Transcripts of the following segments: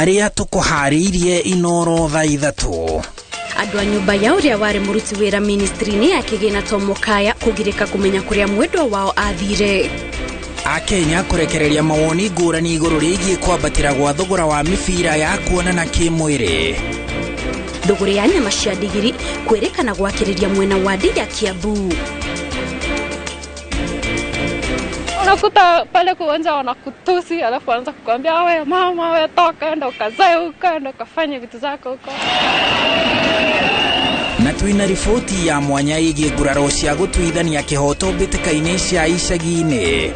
Marĩa tũkũharĩirie Inooro thaa 3. Andũ a nyũmba ya ũrĩa warĩ mũruti wĩra ministry-inĩ ya kĩgĩna Tom Mokaya kũgirĩka kũmenya kũrĩa mwendwa wao athire. Akenya kũrekereria mawoni ngũrani igũrũ rĩgiĩ kwambatĩra gwa thogora wa mĩbira ya kuonana kĩmwĩrĩ. Thũgũrĩ ya nyama cia ndigiri kwĩrĩkana gwakĩrĩria mwena wa Ndia Kiambu. Unakuta pale kuonja wanakutusi, alafu wanaanza kukuambia we mama, we toka, enda ukazae huko, enda ukafanye vitu zako huko. Na twina riboti ya mwanya ĩgiĩ nguraro cia gũtuithania kĩhoto mbĩtĩka-inĩ cia icagi-inĩ.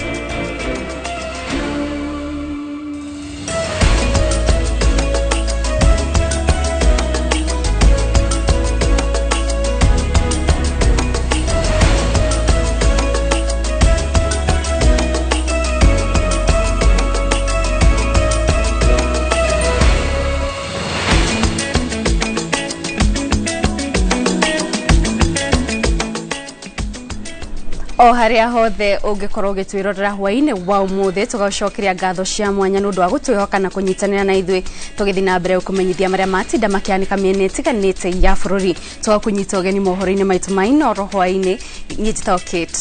O haria hothe ũngĩkorwo ũgĩtwĩrorera hwaĩ-inĩ wa ũmũthĩ, tũgacokeria ngatho cia mwanya nĩ ũndũ wa gũtwĩhoka na kũnyitanĩra na ithuĩ tũgĩthiĩ na mbere gũkũmenyithia marĩa matinda makĩhanĩka mĩena ĩtiganĩte ya bũrũri. Tũgakũnyita ũgeni mohoro-inĩ maitũ ma Inooro hwaĩ-inĩ. Niĩ njĩtagwo Kate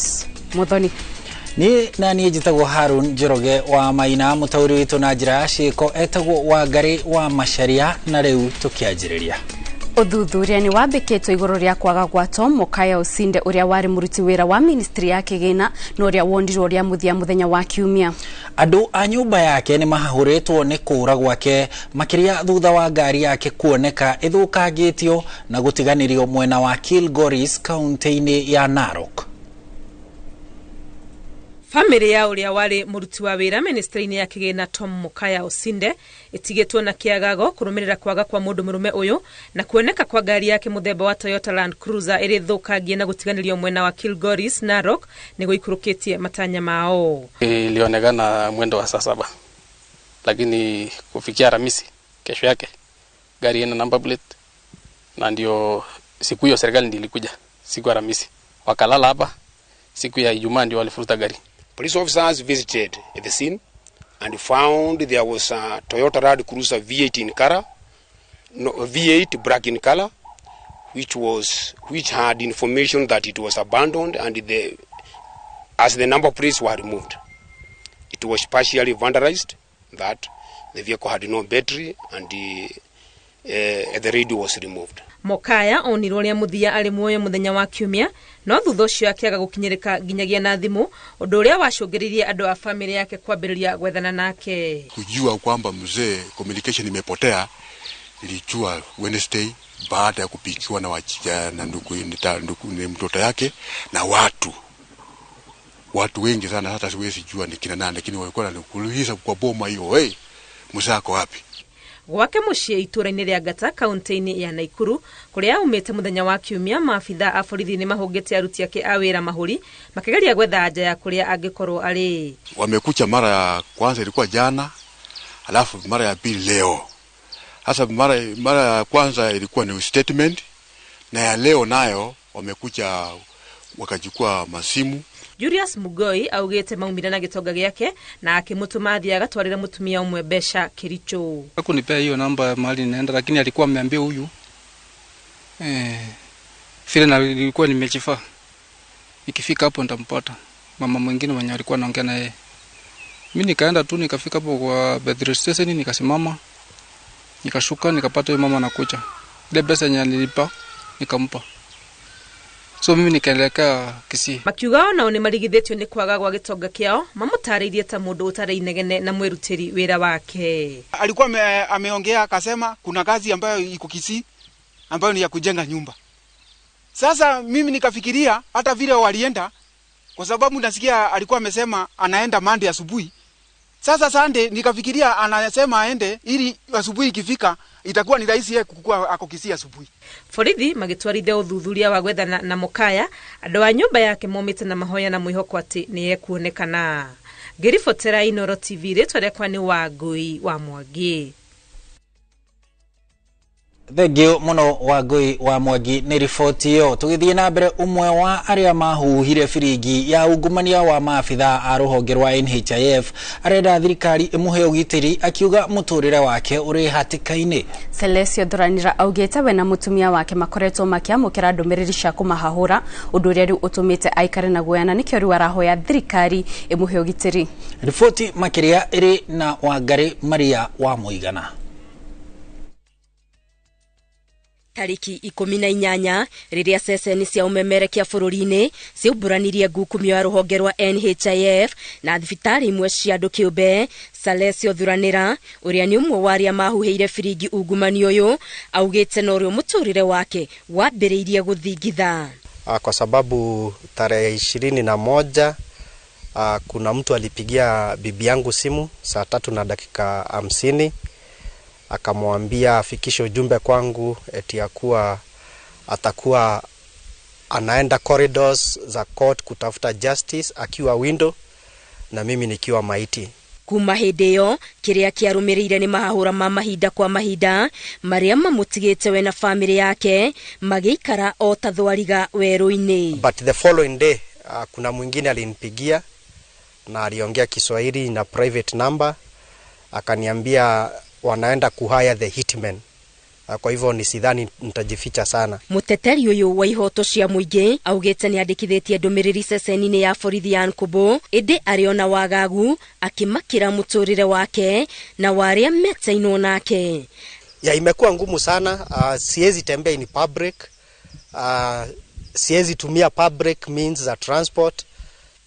Muthoni. Niĩ na niĩ njĩtagwo Harun Njoroge wa Maina, mũtaũri witũ na njĩra ya ciĩko etagwo Wangari wa Macharia, na rĩu tũkĩanjĩrĩria. Ũthuthuria nĩ wambĩkĩtwo igũrũ rĩa kwaga gwa Tom Mokaya Osinde ũrĩa warĩ mũruti wĩra wa ministry ya kĩgĩna na ũrĩa wonirwo rĩa mũthia mũthenya wa Kiumia. Andũ a nyũmba yake nĩ mahahũrĩtwo nĩ kũũra gwake makĩria thutha wa ngari yake kuoneka ĩthũkangĩtio na gũtiganĩrio mwena wa Kilgoris kaunti-inĩ ya Narok. Famĩlĩ ya ũrĩa warĩ mũruti wa wĩra ministry-inĩ ya kĩgĩna Tom Mokaya Osinde ĩtigĩtwo na kĩagago kũrũmĩrĩra kwaga kwa mũndũ mũrũme ũyũ na kuoneka kwa ngari yake mũthemba wa Toyota Land Cruiser ĩrĩ thũkangie na gũtiganĩrio mwena wa Kilgoris Narok nĩ gũikũrũkĩtie matanya mao. Ilionekana mwendo wa saa 7, lakini kufikia Alhamisi kesho yake gari ina number plate, na ndio siku hiyo serikali ndio ilikuja siku ya Alhamisi, wakalala hapa. Siku ya Ijumaa ndio walifuruta gari. Police officers visited the scene and found there was a Toyota Land Cruiser V8 in color, no, V8 black in color, which had information that it was abandoned and as the number plates were removed. It was partially vandalized, that the vehicle had no battery and the radio was removed. Mokaya onirwo rĩa mũthia arĩ muoyo mũthenya wa Kiumia, no thutha ũcio akĩaga gũkinyĩrĩka nginyagia na thimũ, ũndũ ũrĩa wacũngĩrĩirie andũ a famĩlĩ yake kwambĩrĩria gwethana nake. Kujua kwamba mzee communication imepotea nilijua Wednesday baada ya kupikiwa na wachija na ndugu ni mtoto yake na watu wengi sana, hata siwezi jua ni kina nani, lakini walikuwa wananiuliza kwa boma hiyo, hey, mzee ako wapi? Gwake mũciĩ itũũra-inĩ rĩa Ngata kaunti-inĩ ya Naikuru kũrĩa aumĩte mũthenya wa Kiumia, maabitha a borithi nĩ mahũngĩte aruti ake a wĩra mahũri makĩgeria gwetha nja ya kũrĩa angĩkorwo arĩ. Wamekucha mara ya kwanza ilikuwa jana, alafu mara ya pili leo. Hasa mara ya kwanza ilikuwa ni statement, na ya leo nayo wamekucha wakachukua masimu. Julius Mugoi augite maumire na gĩtonga gĩake na akĩmũtũma athiĩ agatwarĩre mũtumia ũmwe mbeca Kericho. Hakunipea hiyo namba mahali ninaenda, lakini alikuwa ameambia huyu vile na nilikuwa nimechifaa, ikifika hapo nitampata mama mwingine mwenye alikuwa anaongea na yeye. Mimi nikaenda tu nikafika hapo kwa petrol station, nikasimama, nikashuka, nikapata huyo mama anakuja. Ile pesa yenye nililipa nikampa. So mimi nikaelekea Kisii. Makiuga onao nĩ marigithĩtio nĩ kwaga gwa gĩtonga kĩao, mamũtarĩirie ta mũndũ ũtarĩ inegene na mwĩrutĩri wĩra wake. Alikuwa ameongea akasema kuna kazi ambayo iko Kisii ambayo ni ya kujenga nyumba. Sasa mimi nikafikiria hata vile walienda, kwa sababu nasikia alikuwa amesema anaenda Monday asubuhi. Sasa Sunday nikafikiria anasema aende ili asubuhi ikifika itakuwa ni rahisi yeye kukua ako Kisii asubuhi. Borithi magĩtwarithia ũthuthuria wa gwethana na Mokaya, andũ a nyũmba yake momĩte na mahoya na mwĩhoko atĩ nĩ ekuonekana. Ngĩribotera Inooro TV, rĩtwa rĩakwa nĩ Wangũi wa Mwangi. Thengio muno Wangui wa Mwangi nĩ riboti ĩyo. Tũgĩthiĩ na mbere, ũmwe wa arĩa mahuhire biringi ya ungumania wa maabitha a rũhonge rwa NHIF arenda thirikari ĩmũhe ũgitĩri, akiuga mũtũrĩre wake ũrĩ hatĩka-inĩ. Celesio Thuranira augĩte we na mũtumia wake makoretwo makĩamũkĩra ndũmĩrĩri cia kũmahahũra, ũndũ ũrĩa rĩu ũtũmĩte aikare na guoya, na nĩkĩo rĩu arahoya thirikari ĩmũhe ũgitĩri. Riboti makĩria ĩrĩ na Wangari Maria wa Mũigana. Tariki 18 rĩrĩa ceceni cia ũmemerekia bũrũri-inĩ ciaumbũranirie ngukumio ya rũhonge rwa NHIF na thibitarĩ imwe cia andũ kĩũmbe, Salesio Thuranĩra ũrĩa nĩ ũmwe wa arĩa mahuhĩire biringi ungumania ũyũ augĩte no rĩo mũtũrĩre wake wambĩrĩirie gũthingitha. Kwa sababu tarehe 21 kuna mtu alipigia bibi yangu simu saa 3:50 akamwambia afikishe ujumbe kwangu eti ya kuwa atakuwa anaenda corridors za court kutafuta justice akiwa window na mimi nikiwa maiti. Kuma hĩndĩ ĩyo kĩrĩa kĩarũmĩrĩire nĩ mahahũra ma mahinda kwa mahinda marĩa mamũtigĩte we na famĩlĩ yake magĩikara o ta thwariga werũ-inĩ. But the following day kuna mwingine alinipigia na aliongea Kiswahili na private number, akaniambia wanaenda kuhaya the hitman. Kwa hivyo nisidhani nitajificha sana. Muteteri uyu wa ihoto cia muingi augite ni andikithitie ndumiriri ceceni-ini ya borithi ya Nkubu, indi ariona wagagu akimakira muturire wake na waria metainwo nake. Ya imekuwa ngumu sana. Siwezi tembea in public. Siwezi tumia public means za transport.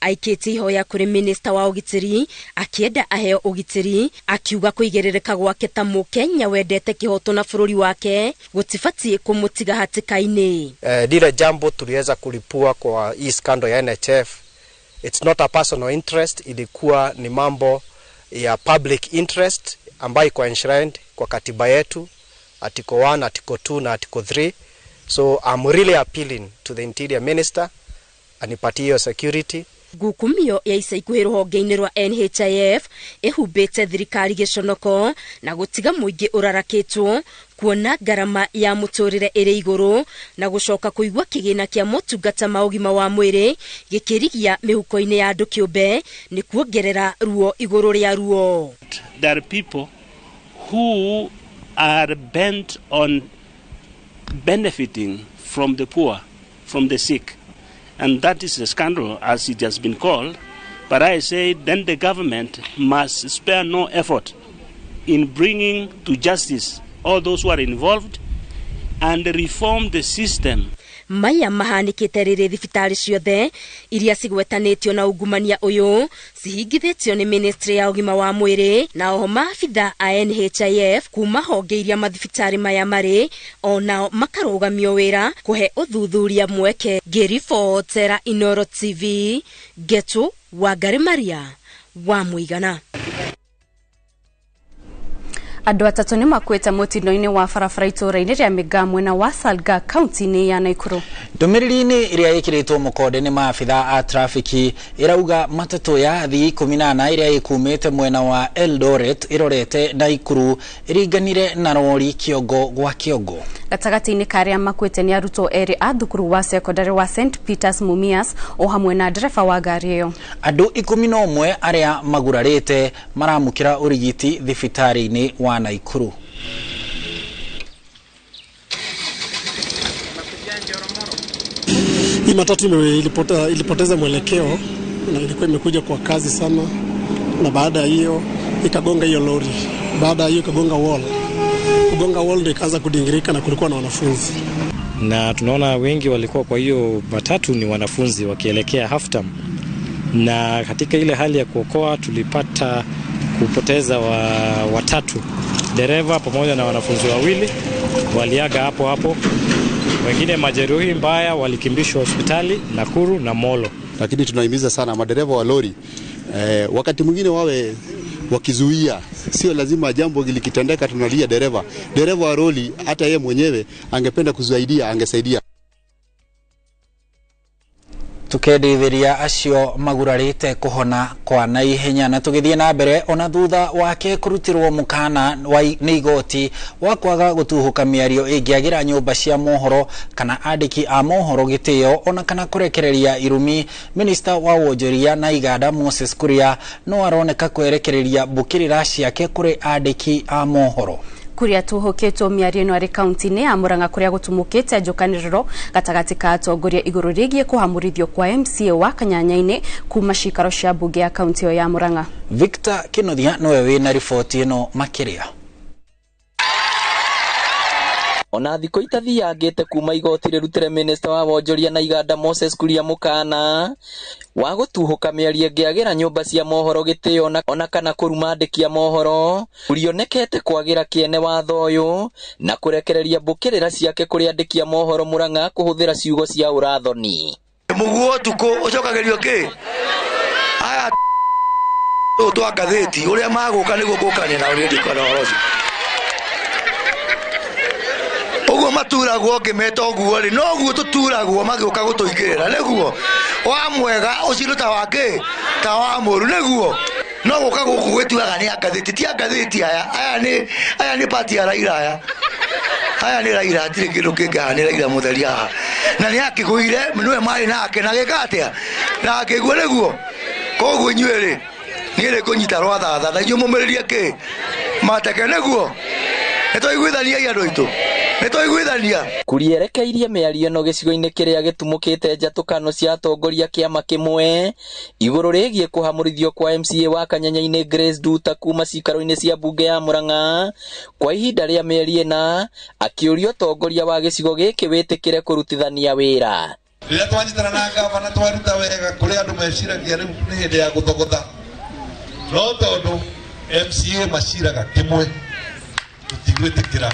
Aikĩtie ihoya kũrĩ minista wa ũgitĩri akĩenda aheo ũgitĩri, akiuga kũigĩrĩrĩka gwake ta mũkenya wendete kĩhoto na bũrũri wake gũtibatiĩ kũmũtiga hatĩka-inĩ. Lile jambo tuliweza kulipua kwa hii scandal ya NHF, it's not a personal interest, ilikuwa ni mambo ya public interest ambayo iko enshrined kwa katiba yetu, article 1, article 2 na article 3. So I'm really appealing to the interior minister anipatie hiyo security. Ngukumio ya ica ikuhĩ rũhonge-inĩ rwa NHIF ĩhumbĩte thirikari gĩconoko na gũtiga mũingĩ ũrarakĩtwo kuona ngarama ya mũtũrĩre ĩrĩ igũrũ na gũcoka kũigua kĩgĩna kĩa motungata ma ũgima wa mwĩrĩ gĩkĩrigia mĩhuko-inĩ ya andũ kĩũmbe nĩ kuongerera ruo igũrũ rĩa ruo. There are people who are bent on benefiting from the poor, from the sick. And that is a scandal, as it has been called. But I say then the government must spare no effort in bringing to justice all those who are involved and reform the system. Maya mahanikite rĩrĩ thibitarĩ ciothe iria cigwetanĩtio na ungumania ũyũ cihingithĩtio nĩ ministry ya ũgima wa mwĩrĩ na oho maabitha a NHIF kuma honge iria mathibitarĩ maya marĩ onao makarũgamio wĩra kũhe ũthuthuria mweke. Ngĩribotera Inoro TV, Ngetu Wangari Maria wa Mũigana. Andũ atatũ nĩ makuĩte mũtino-inĩ wa barabara itũũra-inĩ rĩa Mĩgaa mwena wa Salga kaunti-inĩ ya Nakuru. Ndũmĩrĩri-inĩ ĩrĩa ĩkĩrĩtwo mũkonde nĩ maabitha a trafiki ĩrauga matatũ ya athii 18 ĩrĩa ĩkumĩte mwena wa Eldoret ĩrorete Nakuru ĩringanire na rori kĩongo gwa kĩongo. Gatagatĩ-inĩ ka arĩa makuĩte nĩ arutwo erĩ a thukuru wa sekondari wa St Peters Mumias o hamwe na ndereba wa ngari ĩyo. Andũ 11 arĩa magurarĩte maramũkĩra ũrigiti thibitarĩ-inĩ wa Nakuru. Hii matatu ilipoteza mwelekeo na ilikuwa imekuja kwa kazi sana, na baada ya hiyo ikagonga hiyo lori, baada ya hiyo ikagonga wall. Kugonga wall ndio ikaanza kudingirika na kulikuwa na wanafunzi. Na tunaona wengi walikuwa kwa hiyo matatu ni wanafunzi wakielekea half term. Na katika ile hali ya kuokoa tulipata kupoteza watatu, dereva pamoja na wanafunzi wawili waliaga hapo hapo. Wengine majeruhi mbaya walikimbishwa hospitali Nakuru na Molo. Lakini tunahimiza sana madereva wa lori wakati mwingine wawe wakizuia. Sio lazima jambo likitendeka tunalia dereva. Dereva wa lori hata yeye mwenyewe angependa kusaidia, angesaidia. Tukendithiria acio magurarite kuhona kwa naihenya. Na tugithie na mbere, ona thutha wake kurutirwo mukana ni igoti wa kwaga gutuhuka miario ingiagira nyumba cia mohoro kana andiki a mohoro gitio ona kana kurekereria irumi, Minista wa wonjoria na iganda Moses Kuria no aroneka kwerekereria mbukirira ciake kuri andiki a mohoro. Kuria tuhukitwo miario ino ari kaunti-ini ya Murang'a kuria gutumukite njukaniriro gatagati ka atongoria iguru rigie kuhamurithio kwa MCA wa Kanyanya-ini kuma cikaro cia mbunge ya kaunti iyo ya Murang'a. Victor Kinuthia niwe wina riboti ino makiria. Ona thikũ itathiangĩte kuma igoti rĩrutĩre minista wa wonjoria na iganda Moses Kuria mũkana wa gũtuhũka mĩario ĩngĩagĩra nyũmba cia mohoro gĩtĩo ona kana kũruma andĩki a mohoro, Kuria onekete kwagĩra kĩene watho ũyũ na kũrekereria mbũkĩrĩra ciake kũrĩ andĩki a mohoro Murang'a kũhũthĩra ciugo cia ũrathoni. Mũguo ũtukũ ũcokagĩrio kĩ? Aya twa ngathĩti ũrĩa magũka nĩguo ngũkania nao niĩ ndikwenda ũhoro ũcio. Ũguo maturagwo ngĩmeta ũguo rĩ, noguo tũturagwo magĩũka gũtũingĩrĩra, nĩguo wa mwega ũcirwo ta wa kĩ, ta wa mũru, nĩguo no gũka gũkũ gwĩtuaga nĩ angathĩti, ti angathĩti aya, aya nĩ pati ya Raila aya, aya nĩ Raila, hatirĩ kĩndũ kĩngĩ haha, nĩ Raila mũtheri haha, na nĩ akĩgũire nĩwe marĩ nake na agĩka atĩa, na akĩgua, nĩguo koguo inyuĩ rĩ, niĩ rĩ kũnyita rwa thatha na inyuĩ mũmĩrĩrie kĩ mateke, nĩguo nĩtwaiguithania andũ aitũ. Kuria erekeirie mĩario ĩno gĩcigo-inĩ kĩrĩa gĩtumũkĩte njatũkano cia atongoria kĩama kĩmwe igũrũ rĩgiĩ kũhamũrithio kwa MCA wa Kanyanya-inĩ Grace Nduta kuma cikaro-inĩ cia mbunge ya Murang'a kwa ihinda rĩa mĩeri ĩna, akĩũria ũtongoria wa gĩcigo gĩkĩ wĩtĩkĩre kũrutithania wĩra. Rĩrĩa twanyitana na ngavana twaruta wega kũrĩ andũ meciragia rĩu nĩ hĩndĩ ya gũthogotha, no tondũ MCA maciraga kĩmwe tũtigwĩtĩkĩra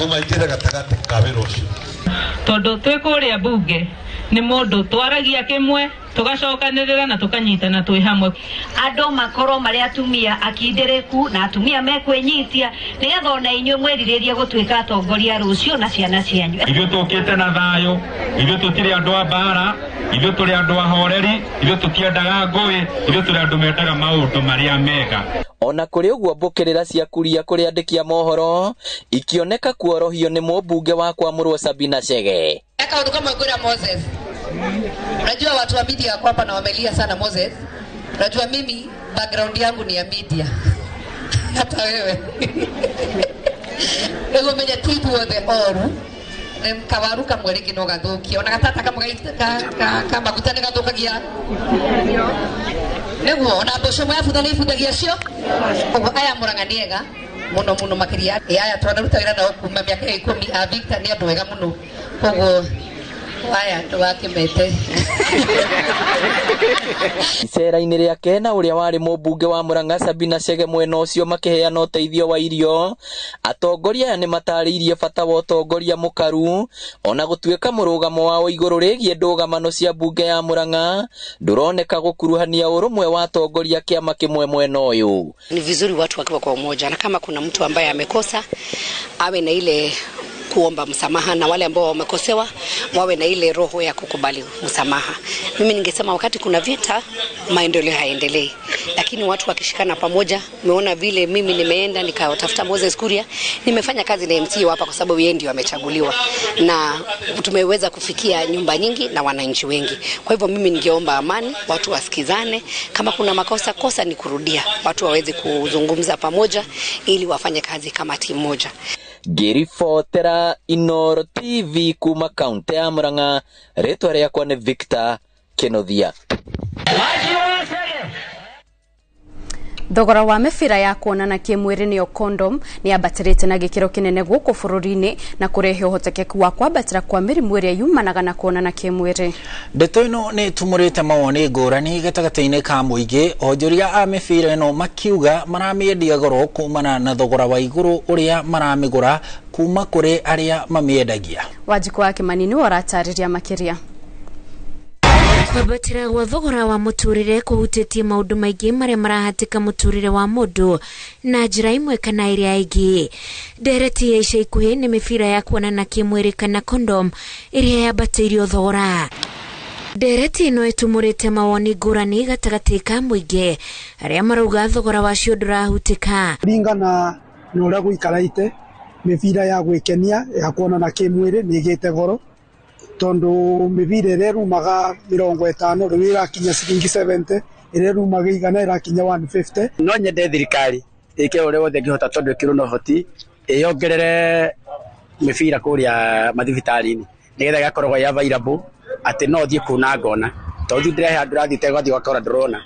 maingĩre gatagatĩ ka wĩra ũcio. Tondũ twĩ kũrĩa mbunge nĩ mũndũ twaragia kĩmwe tũgacokanĩrĩra na tũkanyitana twĩ hamwe. Andũ makorwo marĩ atumia akindĩrĩku na atumia mekwĩnyitia nĩgetha ona inyuĩ mwĩrirĩrie gũtuĩka atongoria rũciũ na ciana cianyu. Ithuĩ tũkĩte na thayũ, ithuĩ tũtirĩ andũ a mbara, ithuĩ tũrĩ andũ ahoreri, ithuĩ tũtiendaga ngũĩ, ithuĩ tũrĩ andũ mendaga maũndũ marĩa mega. Ona kũrĩ ũguo mbũkĩrĩra cia Kuria kũrĩ andĩki a mohoro ikĩoneka kuorohio nĩ mũmbunge wa kwamũrwo Sabina Chege. Kaũndũ kamwe ngwĩra Moses, unajua watu wa media wako hapa na wamelia sana Moses. Unajua mimi background yangu ni ya media. Hata wewe. Rĩu menye ti ithuothe oru kawaru kamwe rĩngĩ no gathũkie, ona gatata kamwe ka maguta nĩ gathũkagia, nĩguo ona mboco ĩmwe yabutha nĩ ibuthagia cio. Ũguo aya Murang'a nĩ ega mũno mũno makĩria. Aya twanaruta wĩra nao kuma mĩaka ya 10 a Victor nĩ andũ ega mũno, koguo aya ndũgakĩmete. Icera-inĩ rĩake na ũrĩa warĩ mũmbunge wa Murang'a Sabina Chege mwena ũcio makĩheana ũteithio wa irio, atongoria aya nĩmatarĩirie bata wa ũtongoria mũkaru ona gũtuĩka mũrũgamo wao igũrũ rĩgiĩ ndũgamano cia mbunge ya Murang'a ndũroneka gũkuruhania ũrũmwe wa atongoria kĩama kĩmwe mwena ũyũ. Ni vizuri watu wakiwa kwa umoja, na kama kuna mtu ambaye amekosa awe na ile kuomba msamaha, na wale ambao wamekosewa wawe na ile roho ya kukubali msamaha. Mimi ningesema wakati kuna vita maendeleo haendelei, lakini watu wakishikana pamoja. Umeona vile mimi nimeenda nikatafuta Moses Kuria, nimefanya kazi na MCA hapa kwa sababu yeye ndio amechaguliwa, na tumeweza kufikia nyumba nyingi na wananchi wengi. Kwa hivyo mimi ningeomba amani, watu wasikizane, kama kuna makosa, kosa ni kurudia, watu waweze kuzungumza pamoja ili wafanye kazi kama timu moja. Ngĩribotera Inooro TV kuma kaunti ya Murang'a, rĩtwa rĩakwa nĩ Victor Kinuthia. Thogora wa mĩbira ya kuonana kĩmwĩrĩ nĩyo condom nĩ yambatĩrĩte na gĩkĩro kĩnene gũkũ bũrũri-inĩ na kũrehe ũhotekeku wa kwambatĩra kwa mĩrimũ ĩrĩa yumanaga na kuonana kĩmwĩrĩ. Ndeto ĩno nĩ ĩtumũrĩte mawoni ngũrani gatagatĩ-inĩ ka mũingĩ, onjoria a mĩbira ĩno makiuga maramĩendia goro kumana na thogora wa igũrũ ũrĩa maramĩgũra kuma kũrĩ arĩa mamĩendagia. Wanjikũ wa Kĩmani nĩwe ũratarĩria makĩria. Kwambatĩra gwa thogora wa mũtũrĩre kũhutĩtie maũndũ maingĩ marĩa marahatĩka mũtũrĩre wa mũndũ na njĩra ĩmwe kana ĩrĩa ĩngĩ. Ndereti ya ica ikuhĩ nĩ mĩbira ya kuonana kĩmwĩrĩ kana condom ĩrĩa yambatĩirio thogora. Ndereti ĩno ĩtumũrĩte mawoni ngũrani gatagatĩ ka mũingĩ arĩa marauga thogora wacio ndũrahutĩka. Ringana na ũrĩa gũikaraite mĩbira ya gwĩkenia ya kuonana kĩmwĩrĩ nĩ ĩgĩte goro tondũ mĩbira ĩrĩa ĩrumaga 50 rĩu ĩrakinya ciringi 70, ĩrĩa ĩrumaga 100 ĩrakinya 150. No nyende thirikari ĩke ũrĩa wothe ĩngĩhota tondũ ĩkĩrĩ na ũhoti ĩyongerere mĩbira kũrĩa mathibitarĩ-inĩ nĩgetha ĩgakoragwo ĩ available atĩ no thiĩ kũu na ngona tondũ ndĩrehe andũ rathiĩte ũgathiĩ ũgakora ndũrona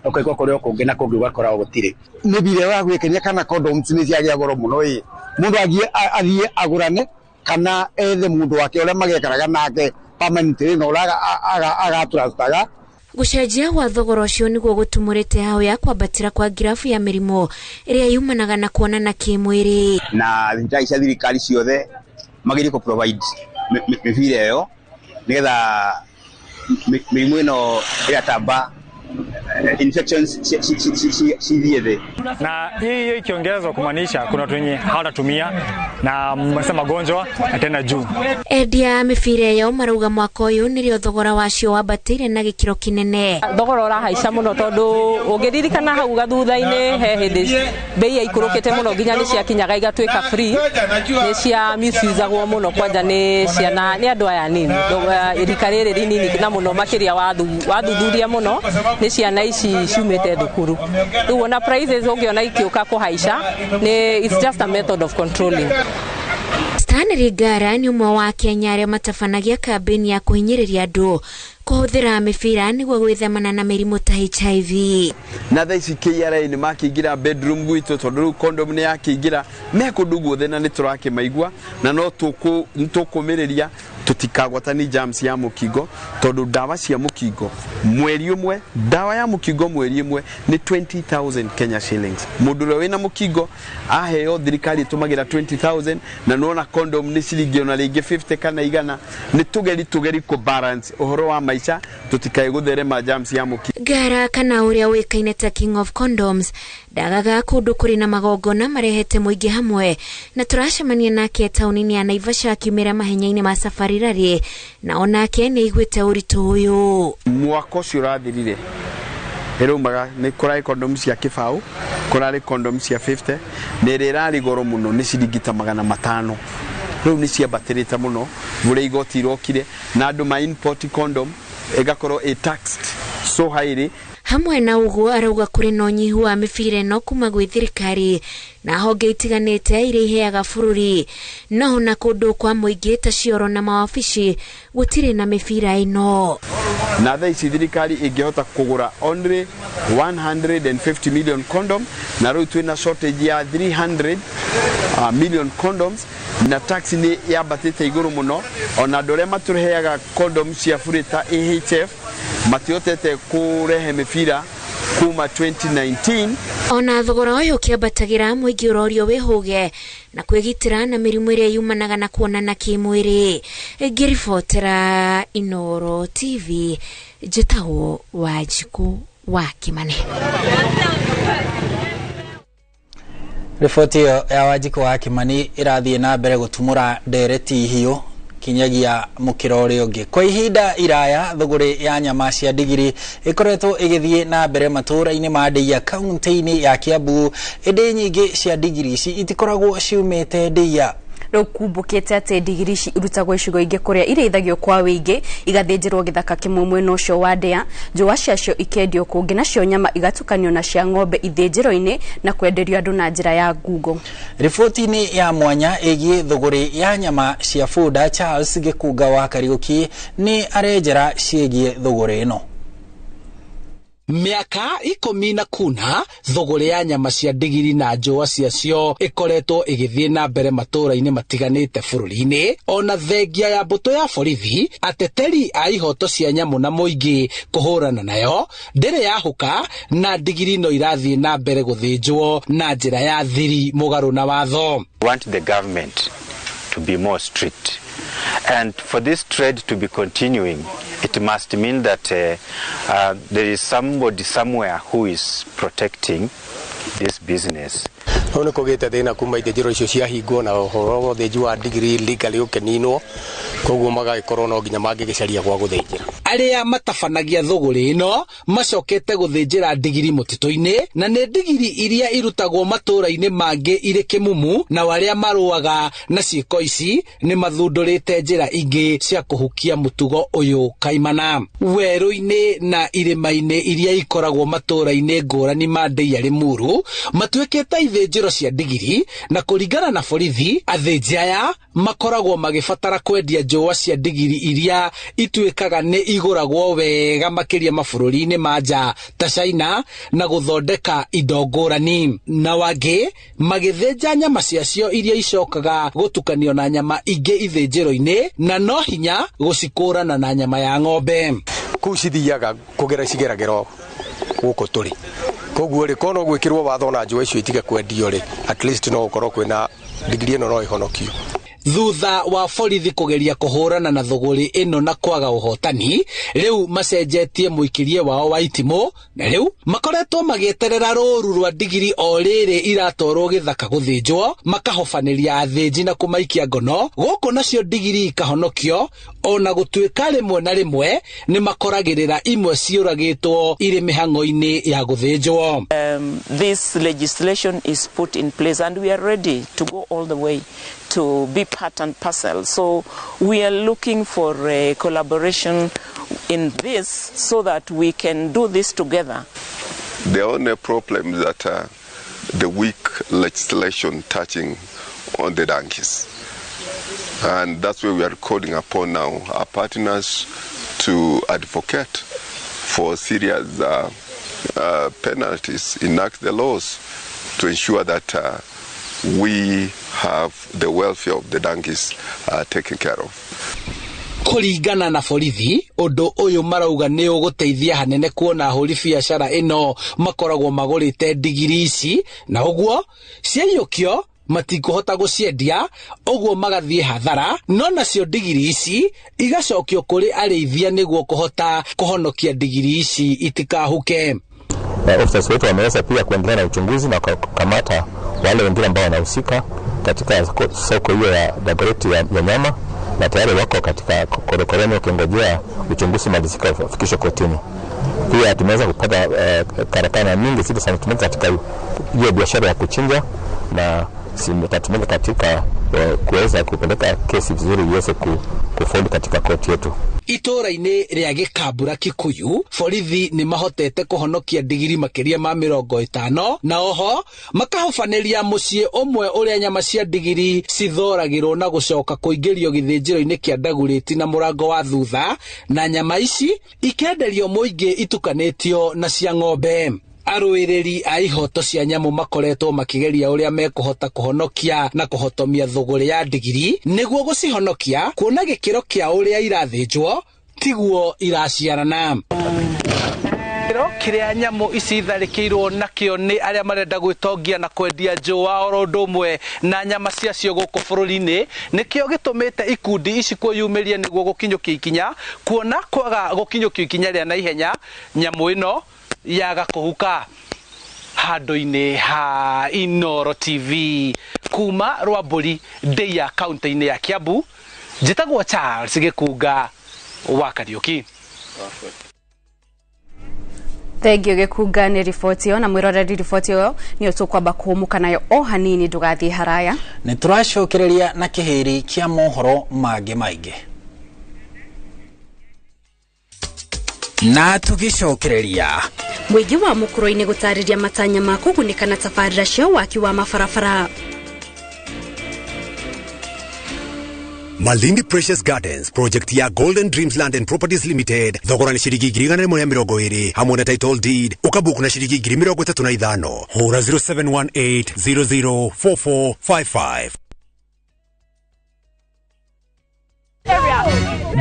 ũkaigua kũrĩ o kũngĩ na kũngĩ ũgakora o gũtirĩ. Mĩbira ya gwĩkenia kana condoms nĩ ciagĩa goro mũno ĩ mũndũ athiĩ agũrane kana ethe mũndũ wake ũrĩa magekaraga nake permanently na ũrĩa agatrustaga. Gũcenjia gwa thogora ũcio nĩguo gũtumũrĩte hau ya kwambatĩra kwa ngirabu ya mĩrimũ ĩrĩa yumanaga na kuonana kĩmwĩrĩ. Na thibitarĩ cia thirikari ciothe magĩrĩirwo kũ provide mĩbira ĩyo nĩgetha mĩrimũ ĩno ĩratamba infections cithiĩ thĩ. Na hii ikiongezwa kumaanisha kuna watu wenye hawatatumia na magonjwa tena juu. Endia mĩbira ĩyo marauga mwaka ũyũ nĩrĩo thogora wacio wambatĩire na gĩkĩro kĩnene. Thogora ũrahaica mũno tondũ ũngĩririkana hau gathutha-inĩ he hĩndĩ bei yaikũrũkĩte mũno nginya nĩ ciakinyaga igatuĩka free, nĩ cia misusagwo mũno kwanja nĩ ciana nĩ andũ aya anini rika rĩrĩ rinini na mũno makĩria wathuthuria mũno nĩ ciana ici ciumĩte thukuru. Rĩu ona prices ũngĩona ikĩũka kũhaica nĩ it's just a method of controlling. Stanley Ngara nĩ ũmwe wa Kenya arĩa matabanagia kambĩini ya kũhinyĩrĩria andũ kũhũthĩra mĩbira nĩguo gwĩthemana na mĩrimũ ta HIV. Na thaa ici KRA nĩ makĩingĩra bedroom gwitũ tondũ rĩu condom nĩ yakĩingĩra me kũndũ guothe na nĩ tũrakĩmaigua na no tũkũmĩrĩria tũtikagwatani germs ya mũkingo tondũ ndawa cia mũkingo mweri ũmwe, ndawa ya mũkingo mweri ũmwe nĩ 20,000 Kenya shillings. Mũndũ ũrĩa wĩna mũkingo aheo thirikari ĩtũmagĩra 20,000 na nĩwona condom nĩ ciringi ona rĩngĩ 50 kana 100. Nĩ tũgeri kũ balance ũhoro wa maica tũtikae gũtherema germs ya mũkingo. Ngara kana ũrĩa ũĩkaine ta King of Condoms ndagaga kũndũ kũrĩ na magongona marehete mũingĩ hamwe na tũracemania nake taũni-inĩ ya Naivasha akiumĩra mahenya-inĩ ma Safari Rally na onake nĩ aiguĩte ũritũ ũyũ. Mwaka ũcio ũrathirire ĩraumaga nĩ kũrarĩ condom cia kĩbaũ, kũrarĩ condom cia 50 na ĩrĩa ĩrarĩ goro mũno nĩ ciringi ta 500. Rĩu nĩ ciambatĩrĩte mũno ũrĩa igoti irokire na andũ ma import condom ĩgakorwo ĩ taxed so highly. Hamwe na ũguo arauga kũrĩ na ũnyihu wa mĩbira ĩno kuma gwĩ thirikari na honge itiganĩte iria iheaga bũrũri no na kũndũ kwa mũingĩ ta cioro na mawabici gũtirĩ na mĩbira ĩno. Na thaa ici thirikari ĩngĩhota kũgũra only 150 million condom na rĩu twĩna shortage ya 300 million condoms na tax nĩ yambatĩte igũrũ mũno ona andũ arĩa matũheaga condom cia bure ta AHF matihotete kũrehe mĩbira kuma 2019. Ona thogora ũyũ ũkĩambatagĩra mũingĩ ũrorio wĩhũge na kwĩgitĩra na mĩrimũ ĩrĩa yumanaga na kuonana kĩmwĩrĩ. Ngĩribotera Inooro TV njĩtagwo Wanjikũ wa Kĩmani. Riboti ĩyo ya Wanjikũ wa Kĩmani ĩrathiĩ na mbere gũtumũra ndereti hiũ kinyagia mũkĩra ũrĩa ũngĩ. Kwa ihinda iraya thũgũrĩ ya nyama cia ndigiri ĩkoretwo ĩgĩthiĩ na mbere matũũra-inĩ ma Ndeiya kaunti-inĩ ya Kiambu, ĩndĩ nyingĩ cia ndigiri ici itikoragwo ciumĩte Ndeiya. Rĩu kumbũkĩte atĩ ndigiri ici irutagwo icigo ingĩ kũrĩa irĩithagio kwa wĩingĩ igathĩnjĩrwo gĩthaka kĩmwe mwena ũcio wa Ndĩa, njũa ciacio ikendio kũngĩ nacio nyama igatukanio na cia ng'ombe ithĩnjĩro-inĩ na kwenderio andũ na njĩra ya ngungo. Riboti-inĩ ya mwanya ĩgiĩ thũgũrĩ ya nyama cia bunda, Charles Gĩkunga wa Kariũki nĩ arenjera ciĩgiĩ thũgũrĩ ĩno. Mĩaka 14 thũgũrĩ ya nyama cia ndigiri na njũa ciacio ĩkoretwo ĩgĩthiĩ na mbere matũũra-inĩ matiganĩte bũrũri-inĩ ona thengia ya mbũtũ ya borithi ateteri a ihoto cia nyamũ na mũingĩ kũhũrana nayo ndĩrĩ yahũka na ndigiri no irathiĩ na mbere gũthĩnjwo na njĩra ya thiri mũgarũ na watho. We want the government to be more strict, and for this trade to be continuing, it must mean that there is somebody somewhere who is protecting this business. Rĩu nĩ kũgĩte thĩna kuma ithĩnjĩro icio ciahingwo na ũhoro wa ũthĩnji wa ndigiri legally ũkĩninwo, koguo magagĩkorwo no nginya mangĩgĩcaria gwa gũthĩnjĩra. Arĩa matabanagia thũgũrĩ ĩno macokete gũthĩnjĩra ndigiri mũtitũ-inĩ, na nĩ ndigiri iria irutagwo matũũra-inĩ mangĩ irĩ kĩmumu, na arĩa marũaga na ciĩko ici nĩ mathundũrĩte njĩra ingĩ cia kũhukia mũtugo ũyũ kaimana. Werũ-inĩ na irĩma-inĩ iria ikoragwo matũũra-inĩ ngũrani ma Ndeiya Limuru matuĩkĩte ithĩnjĩro cia ndigiri, na kũringana na borithi athĩnji aya makoragwo magĩbatara kwendia njũa cia ndigiri iria ituĩkaga nĩ igũragwo wega makĩria mabũrũri-inĩ ma nja ta China na gũthondeka indo ngũrani, na wangĩ magĩthĩnja nyama ciacio iria icokaga gũtukanio na nyama ingĩ ithĩnjĩro-inĩ, na no hinya gũcikũrana na nyama ya ng'ombe. Kũu cithiaga kũgera cigeragĩro gũkũ tũrĩ, koguo rĩ kono gwĩkĩrwo watho na njũa icio itige kwendio rĩ, at least no gũkorwo kwĩna ndigiri ĩno no ĩhonokio. Thutha wa borithi kũgeria kũhũrana na thũgũrĩ ĩno na kwaga ũhotani, rĩu macenjetie mũikirie wao wa itimũ, na rĩu makoretwo magĩeterera rũru rwa ndigiri o rĩrĩ iratwarwo gĩthaka gũthĩnjwo, makahobanĩria athĩnji na kũmaikia ngono gũkũ, nacio ndigiri ikahonokio, ona gũtuĩka rĩmwe na rĩmwe nĩ makoragĩrĩra imwe ciũragĩtwo irĩ mĩhang'o-inĩ ya gũthĩnjwo. This legislation is put in place and we are ready to go all the way to be part and parcel. So we are looking for a collaboration in this so that we can do this together. The only problem is that the weak legislation touching on the donkeys. And that's where we are calling upon now our partners to advocate for serious penalties, enact the laws to ensure that we have the welfare of the donkeys taken care of. Kũringana na borithi, ũndũ ũyũ marauga nĩ ũgũteithia hanene kuona ahũri biacara ĩno makoragwo magũrĩte ndigiri ici, na ũguo ciaiyũkio matikũhota gũciendia, ũguo magathiĩ hathara, no nacio ndigiri ici igacokio kũrĩ arĩithia nĩguo kũhota kũhonokia ndigiri ici itikahuke. Officers wetu wameweza pia kuendelea na uchunguzi na kukamata wale wengine ambao wanahusika katika soko hiyo ya Dagoretti ya nyama, na tayari wako katika korokoroni wakingojea uchunguzi malizika ufikishwe kotini. Pia tumeweza kupata karakana mingi zilizotumika katika hiyo biashara ya kuchinja na zitatumika katika kuweza kupeleka kesi vizuri iweze kufaulu katika koti yetu. Itũũra-inĩ rĩa Gĩkambura Kikuyu, borithi nĩ mahotete kũhonokia ndigiri makĩria ma 50, na oho makahobanĩria mũciĩ ũmwe ũrĩa nyama cia ndigiri cithoragĩrwo na gũcoka kũingĩrio gĩthĩnjĩro-inĩ kĩa Dagoretti na mũrango wa thutha, na nyama ici ikenderio mũingĩ itukanĩtio na cia ng'ombe. Arũĩrĩri a ihoto cia nyamũ makoretwo makĩgeria ũrĩa mekũhota kũhonokia na kũhotomia thũgũrĩ ya ndigiri nĩguo gũcihonokia, kuona gĩkĩro kĩa ũrĩa irathĩnjwo tiguo iraciarana. Gĩkĩro kĩrĩa nyamũ ici itharĩkĩirwo nakĩo nĩ arĩa marenda gwĩtongia na kwendia njũa oro ũndũ ũmwe na nyama ciacio gũkũ bũrũri-inĩ nĩkĩo gĩtũmĩte ikundi ici kwĩyumĩria nĩguo gũkinyũkia ikinya, kuona kwaga gũkinyũkia ikinya rĩa naihenya nyamũ ĩno yaga kũhuka. Handũ-inĩ ha Inooro TV kuma Rwambũri Ndeiya kaunti-inĩ ya Kiambu, njĩtagwo Charles Gĩkunga wa Kariũki. Thengiũ Gĩkunga nĩ riboti ĩyo, na mwĩroreri riboti ĩyo nĩyo tũkwamba kũhũmũka nayo o hanini, ndũgathiĩ haraya. Nĩ tũracokereria na kĩhĩri kĩa mohoro mangĩ maingĩ. Na tũgĩcokereria mũingĩ wa mũkũrũ-inĩ gũtarĩria matanya ma kũgunĩka na tabarĩra cia waki wa mabarabara. Malindi Precious Gardens project ya Golden Dreams Land and Properties Limited, thogora ni shilingi 120,000 hamwe na title deed ukabuku na shilingi 35,000. Hura 0718 004455.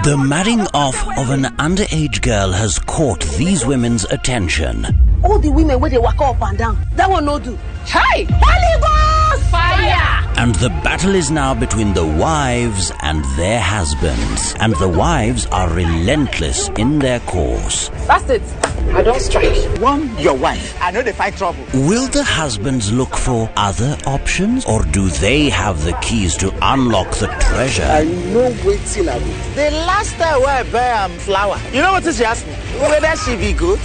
The marrying off of an underage girl has caught these women's attention. All the women where they walk up and down, that one no do. Hey! Holy Ghost! Fire! And the battle is now between the wives and their husbands. And the wives are relentless in their course. That's it. I don't strike. Warn your wife. I know they find trouble. Will the husbands look for other options, or do they have the keys to unlock the treasure? I know waiting I will. The last time I buy flour, you know what she asked me? Whether she be good?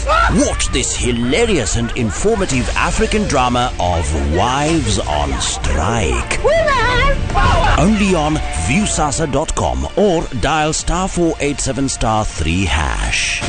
Watch this hilarious and informative African drama of Wives on Strike. Women power! Only on viewsasa.com or dial *487*3#.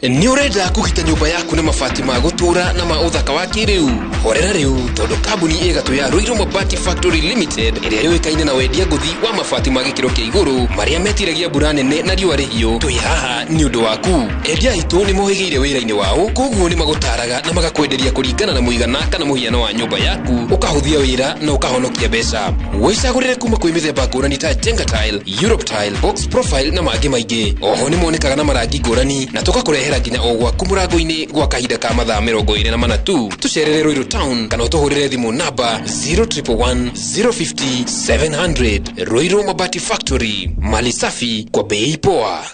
Nĩ ũrenda kũgita nyũmba yaku na mabati ma gũtũũra na ma ũthaka wa kĩrĩu? Horera rĩu tondũ kambuni ĩgatũ ya Ruiru Mabati Factory Limited ĩrĩa yũĩkaine na wendia ngũthi wa mabati ma gĩkĩro kĩa igũrũ marĩa metiragia mbura nene na riũa rĩhiũ, twĩ haha nĩ ũndũ waku. Endia aitũ nĩ mohĩgĩire wĩra-inĩ wao, koguo nĩ magũtaraga na magakwenderia kũringana na mũigana kana mũhiano wa nyũmba yaku, ũkahũthia wĩra na ũkahonokia mbeca. Wĩcagũrĩre kuma kwĩ mĩthemba ngũrani ta Jenga Tile, Europe Tile, Box Profile na mangĩ maingĩ. Oho nĩ monekaga na marangi ngũrani na tũgakũrehera nginya o gwaku mũrango-inĩ gwa kahinda ka mathaa 24 tu. Tũcerere Ruiru Town kana ũtũhũrĩre thimũ namba 0111 050 700. Ruiru Mabati Factory, mali safi kwa bei poa.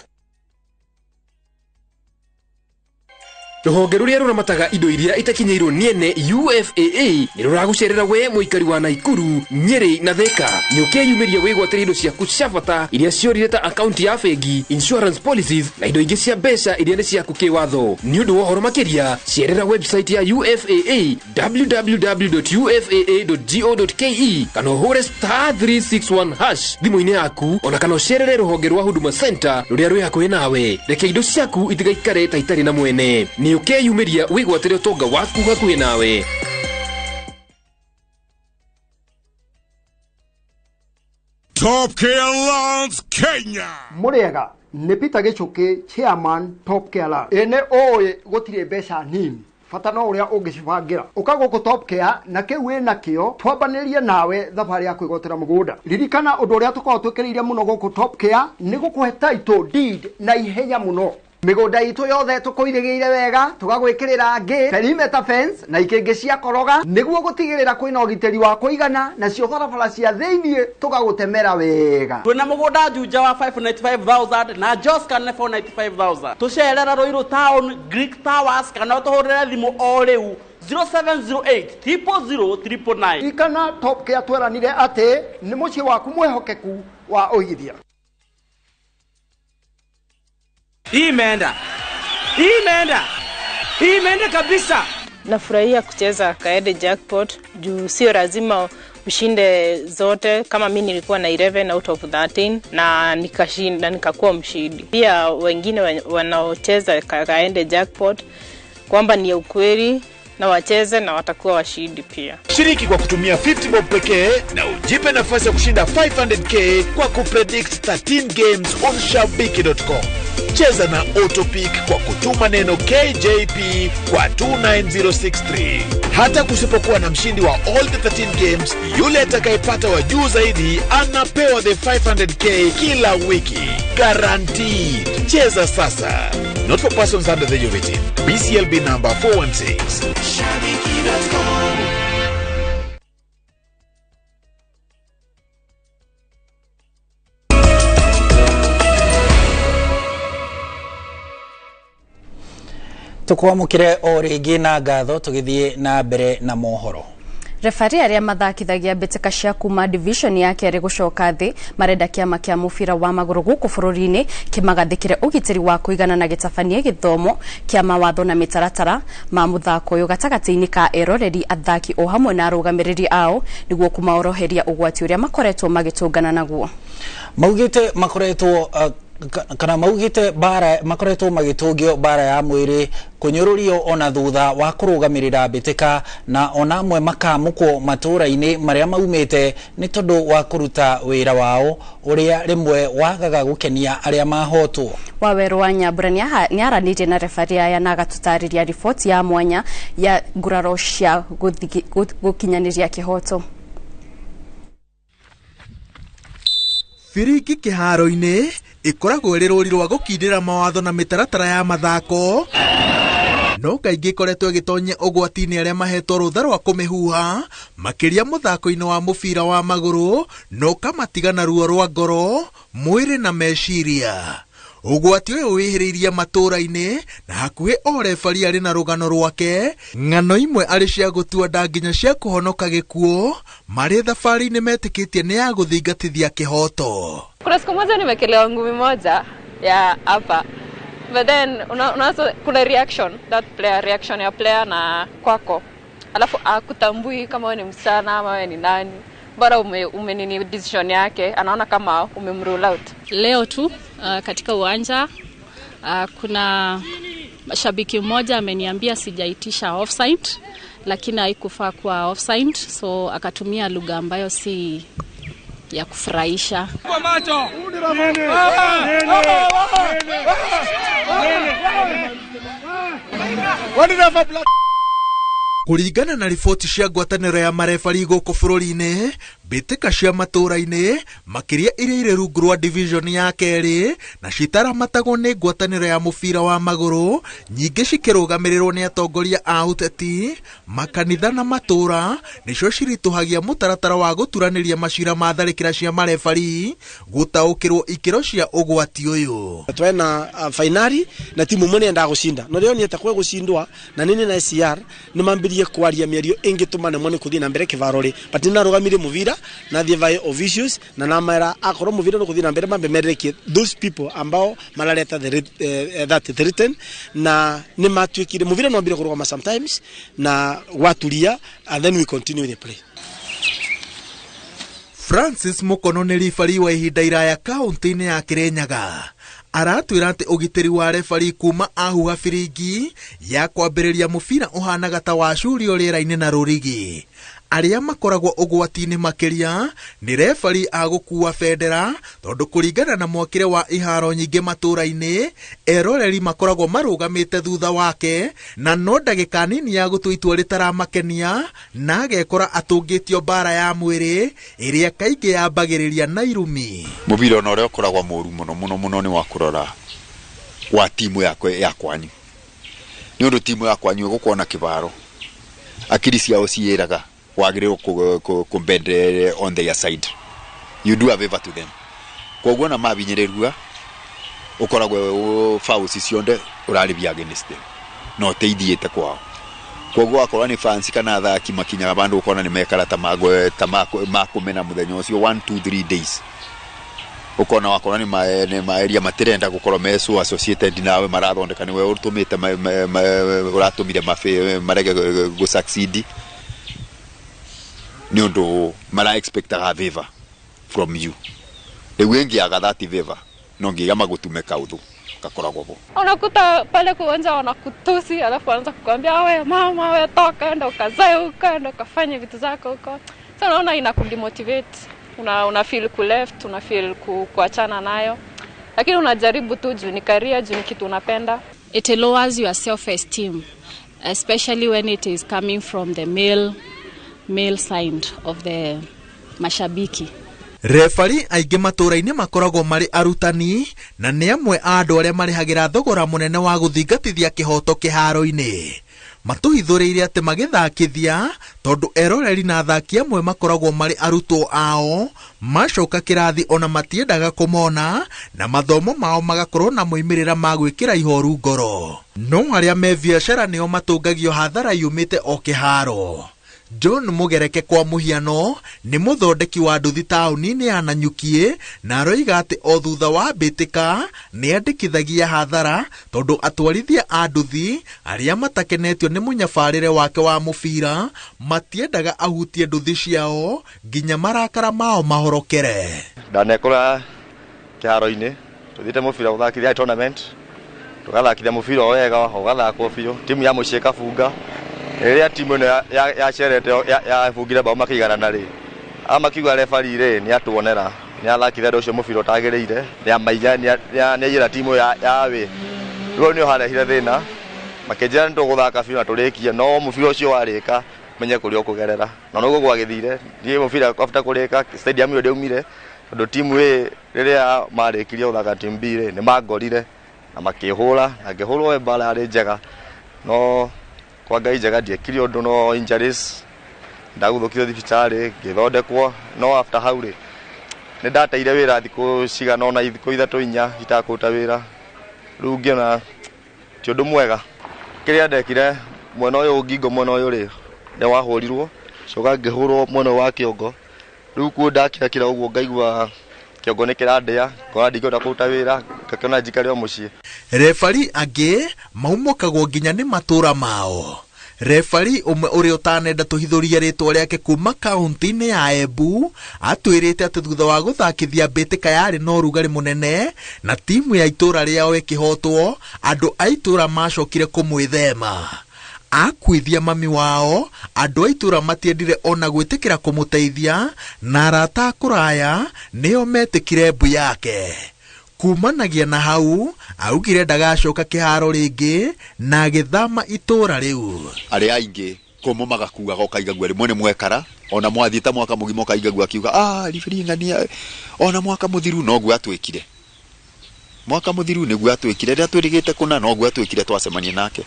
Rũhonge rũrĩa rũramataga indo iria itakinyĩirwo nĩ ene UFAA nĩ rũragũcerera we mũikari wa Naikuru, Nyeri na Thika. Nĩ ũkeyumĩria wĩgwatĩre indo ciaku cia bata iria ciorire ta akaunti ya bengi, insurance policies na indo ingĩ cia mbeca iria nĩ ciaku kĩwatho. Nĩ ũndũ wa ũhoro makĩria, cerera website ya UFAA www.ufaa.go.ke kana ũhũre *361# thimũ-inĩ yaku, ona kana ũcerere rũhonge rwa Huduma Center rũrĩa rwĩ hakuhĩ nawe. Reke indo ciaku itigaikare ta itarĩ na mwene. Nĩ ũkeyumĩria wĩgwatĩre ũtonga waku hakuhĩ nawe. Top Care Loans Kenya. Mũrĩega nĩ Peter Gĩchũkĩ, chairman Top Care Loans. Ĩ nĩ ũĩ gũtirĩ mbeca nini, bata no ũrĩa ũngĩcibangĩra. Ũka gũkũ Top Care na kĩu wĩ nakĩo twambanĩrie nawe thabarĩ ya kwĩgwatĩra mũgũnda. Ririkana ũndũ ũrĩa tũkoragwo twĩkĩrĩire mũno gũkũ Top Care nĩ gũkũhe title deed na ihenya mũno. Mĩgũnda itũ yothe tũkũirĩgĩire wega, tũgagwĩkĩrĩra ngĩ, perimeter fence na ikĩngĩ cia koroga nĩguo gũtigĩrĩra kwĩna ũgitĩri wa kũigana, nacio barabara cia thĩiniĩ tũgagũtemera wega. Twĩna mũgũnda Juja wa 595,000 na Joska nĩ 495,000. Tũcerera Ruiru Town, Greek Towers kana ũtũhũrĩre thimũ o rĩu 0708 000 999. Ririkana Top Care tweranire atĩ nĩ mũciĩ waku mwĩhokeku wa ũigithia. Imeenda. Imeenda. Imeenda kabisa. Nafurahia kucheza Kaede Jackpot juu sio lazima ushinde zote. Kama mimi nilikuwa na 11 out of 13 na nikashinda, nikakuwa mshindi. Pia wengine wanaocheza Kaede Jackpot kwamba ni ukweli na wacheze na watakuwa washindi pia. Shiriki kwa kutumia 50 bob pekee na ujipe nafasi ya kushinda 500k kwa kupredict 13 games on shabiki.com. Cheza na Autopick kwa kutuma neno KJP kwa 29063. Hata kusipokuwa na mshindi wa all the 13 games, yule atakayepata wa juu zaidi anapewa the 500k kila wiki. Guaranteed. Cheza sasa. Not for persons under the age of 18. BCLB number 416. Shabiki.com. Tukwamukire o rĩngĩ na ngatho tũgĩthiĩ na mbere na mohoro. Refari arĩa mathakithagia mbĩtĩka cia kuma division ya kerĩ gũcoka thĩ marenda kĩama kĩa mũbira wa magũrũ gũkũ bũrũri-inĩ kĩmagathĩkĩre ũgitĩri wa kũigana na gĩtabanie gĩthomo kĩa mawatho na mĩtaratara ma mũthako ũyũ gatagatĩ-inĩ ka eroreri, athaki o hamwe na arũgamĩrĩri ao nĩguo kũmaoroheria ũgwati ũrĩa makoretwo magĩtũngana naguo. Maugĩte makoretwo kana maugite bara makoretwo magitungio bara ya mwiri kunyururio ona thutha wa kurugamirira mbitika na ona amwe makamukwo matura-ini maria maumite ni tondu wa kuruta wira wao uria rimwe wagaga gukenia aria mahotwo. Waweru wa Nyambura ni aranĩirie na refari aya na agatũtarĩria riboti ya mwanya ya nguraro cia gũkinyanĩria kĩhoto. Biringi kĩharo-inĩ ĩkoragwo ĩrĩ rũri rwa gũkindĩra mawatho na mĩtaratara ya mathako, no kaingĩ ĩkoretwo ĩgĩtonyia ũgwati-inĩ arĩa mahetwo rũtha rwa kũmĩhuha makĩria mũthako-inĩ wa mũbira wa magũrũ, na ũkamatiga na ruo rwa ngoro, mwĩrĩ na meciria. Ũgwati ũyũ wĩhĩrĩirie matũũra-inĩ na hakuhĩ o refari arĩ na rũgano rwake, ng'ano imwe arĩ cia gũtua nda nginya cia kũhonoka gĩkuũ, marĩ thabarĩ-inĩ metĩkĩtie nĩ ya gũthingatithia kĩhoto. Kuna siku moja nimekelewa ngumi moja ya hapa. But then unaanza kuna reaction, that player reaction ya player na kwako. Alafu akutambui kama wewe ni msichana ama wewe ni nani. Bora umenini decision yake, anaona kama umemrule out. Leo tu katika uwanja kuna shabiki mmoja ameniambia sijaitisha offside, lakini haikufaa kwa offside, so akatumia lugha ambayo si ya kufurahisha. Kwa macho. Kũringana na riboti cia ngwatanĩro ya marebari gũkũ bũrũri-inĩ, mbĩtĩka cia matũũra-inĩ makĩria iria irĩ rungu rwa division ya kerĩ na citaramatagwo nĩ ngwatanĩro ya mũbira wa magũrũ, nyingĩ cikĩrũgamĩrĩrwo nĩ atongoria a ũteti, makanitha na matũũra, nĩcio ciritũhagia mũtaratara wa gũturanĩria macira ma tharĩkĩra cia marebari gũtaũkĩrwo ikĩro cia ũgwati ũyũ. Twena fainari na timu mwe nĩendaga gũcinda no rĩo nĩete kwe gũcindwa na nini na SCR nĩ mambirie kwaria mĩario ĩngĩtũma nemwo nĩ kũthiĩ na mbere kĩvaro rĩ, but nĩnarũgamire mũbira na thiĩ vae officials na namera akorwo mũbira nĩ kũthiĩ na mbere mambe mererekie those people ambao marareta that threaten na nĩ matuĩkire mũbira no wambire kũrũgama sometimes na gwaturia and then we continue the play. Francis Mukono nĩ ribari wa ihinda iraya kaunti-inĩ ya Kirinyaga. Aratwĩra atĩ ũgitĩri wa refari kuma ahuha biringi ya kwambĩrĩria mũbira ũhanaga ta wacurio rĩera-inĩ na rũrigi. Arĩa makoragwo ũgwati-inĩ makĩria nĩ refari a gũkua bendera tondũ kũringana na mwakĩre wa iharo nyingĩ matũũra-inĩ, eroreri makoragwo marũgamĩte thutha wake na no ndagĩka nini ya gũtua itua rĩtaramakenia na agekora atũngĩtio mbara ya mwĩrĩ ĩrĩa kaingĩ yambagĩrĩria na irumi. Mũbira ona ũrĩa ũkoragwo mũru mũno mũno mũno nĩ wa kũrora wa timu ya kwanyu, nĩ ũndũ timu ya kwanyu ĩgũkorwo na kĩbaro, akiri ciao ciĩraga wagĩrĩirwo kũmbend on their side, you do a favor to them. Koguo na mabinyĩrĩrua ũkoragwo fouls cionde ũrarĩbia against them no ũteithiĩte kwao. Koguo akorwo nĩ fans kana athaki makinyaga bandũ ũkona nĩ mekara ta makũmena mũthenya ũcio 1 2 3 days, ũkona wakorwo nĩ maeria matirenda gũkorwo me so associated nawe, marathondeka nĩwe ũtũmĩte ũratũmire marege gũ succeed nĩ ũndũ mara expectaga favor from you. Rĩu ĩngĩaga that favor no nginya magũtume kaũthũ gakoragwo bo. Unakuta pale kuanza wanakutusi, alafu wanaanza kukuambia we mama, we toka, enda ukazae huko, enda ukafanye vitu zako huko. Sasa unaona inakudemotivate, una feel ku left, una feel kuachana nayo, lakini unajaribu tu juu ni career, juu ni kitu unapenda. It lowers your self esteem, especially when it is coming from the male side of the mashabiki. Refari aingĩ matũũra-inĩ makoragwo marĩ arutani na nĩ amwe a andũ arĩa marĩhagĩra thogora mũnene wa gũthingatithia kĩhoto kĩharo-inĩ. Matũhithũrĩire atĩ magĩthakithia tondũ eroreri na athaki amwe makoragwo marĩ arutwo ao macoka kĩrathi ona matiendaga kũmona na mathomo mao magakorwo na moimĩrĩra ma gwĩkĩra ihoru ngoro. No arĩa me biacara nĩo matũngagio hathara yumĩte o kĩharo. John Mugereke kwa mũhiano nĩ mũthondeki wa nduthi taũni-inĩ ya Nanyuki na aroiga atĩ o thutha wa mbĩtĩka nĩ andĩkithagia hathara tondũ atwarithia a nduthi arĩa matakenetio nĩ mũnyabarĩre wake wa mũbira matiendaga ahutie nduthi ciao nginya marakara mao mahorokere. Ndanekora kĩharo-inĩ tũthiĩte mũbira gũthakithia tournament, tũgathakithia mũbira o wega ũgathakwo biũ, timu ya mũciĩ ĩkabunga. Rĩrĩa timu ĩno yacerete yabungire bao makĩiganana rĩ, amakiuga refari rĩ nĩ atuonera, nĩ athakithia andũ ũcio mũbira ũtagĩrĩire, nĩ amaiya, nĩ aiyĩra timu ya wĩ. Rĩu nĩho harehire thĩna, makĩnjĩra nĩ tũgũthaka biũ na tũrĩkie, no mũbira ũcio warĩka menye kũrĩa ũkũgerera. Na noguo gwagĩthire, niĩ mũbira after kũrĩka stadium ĩyo ndĩaumire, tondũ timu A rĩrĩa marĩkirie gũthaka timu B rĩ, nĩ mangorire na makĩhũra, na ngĩhũrwo mbara yarĩ njega, no kwa Ngai njega ndiekire ũndũ, no injuries ndaguthũkire thibitarĩ ngĩthondekwo, no after hau rĩ nĩ ndateire wĩra thikũ cigana ũna, thikũ 3 4 itakũruta wĩra. Rĩu ngĩona ti ũndũ mwega. Kĩrĩa ndekire mwena ũyũ ngingo mwena ũyũ rĩ nĩ wahũrirwo, coka ngĩhũrwo mwena wa kĩongo. Rĩu kuo ndakirakira ũguo ngaigua kĩongo nĩ kĩrandĩa, ngona ndingĩhota kũruta wĩra, ngakĩona njikare o mũciĩ. Refari angĩ maumũkagwo nginya nĩ matũra mao. Refari ũmwe ũrĩa ũtanenda tũhithũrie rĩtwa rĩake kuma kaunti-inĩ ya Embu atwĩrĩte atĩ thutha wa gũthakithia mbĩtĩka yarĩ na ũrugarĩ mũnene na timu ya itũra rĩao ĩkĩhotwo, andũ a itũra macokire kũmwĩthema. Akuithia mami wao, andũ a itũra matiendire ona gwĩtĩkĩra kũmũteithia na arata a kũraya nĩo metĩkire mbu yake. Kumanagia na hau augire ndagacoka kĩharo rĩngĩ na agĩthama itũra rĩu. Arĩa aingĩ kũmũ magakuaga ũkaigagua rĩmwe nĩ mwekara ona mwathiĩ ta mwaka mũgima ũkaigagua akiuga referee ng'ania ona mwaka mũthiru noguo atwĩkire. Mwaka mũthiru nĩguo atwĩkire rĩrĩa twĩrĩgĩte kũna noguo atwĩkire twacemania nake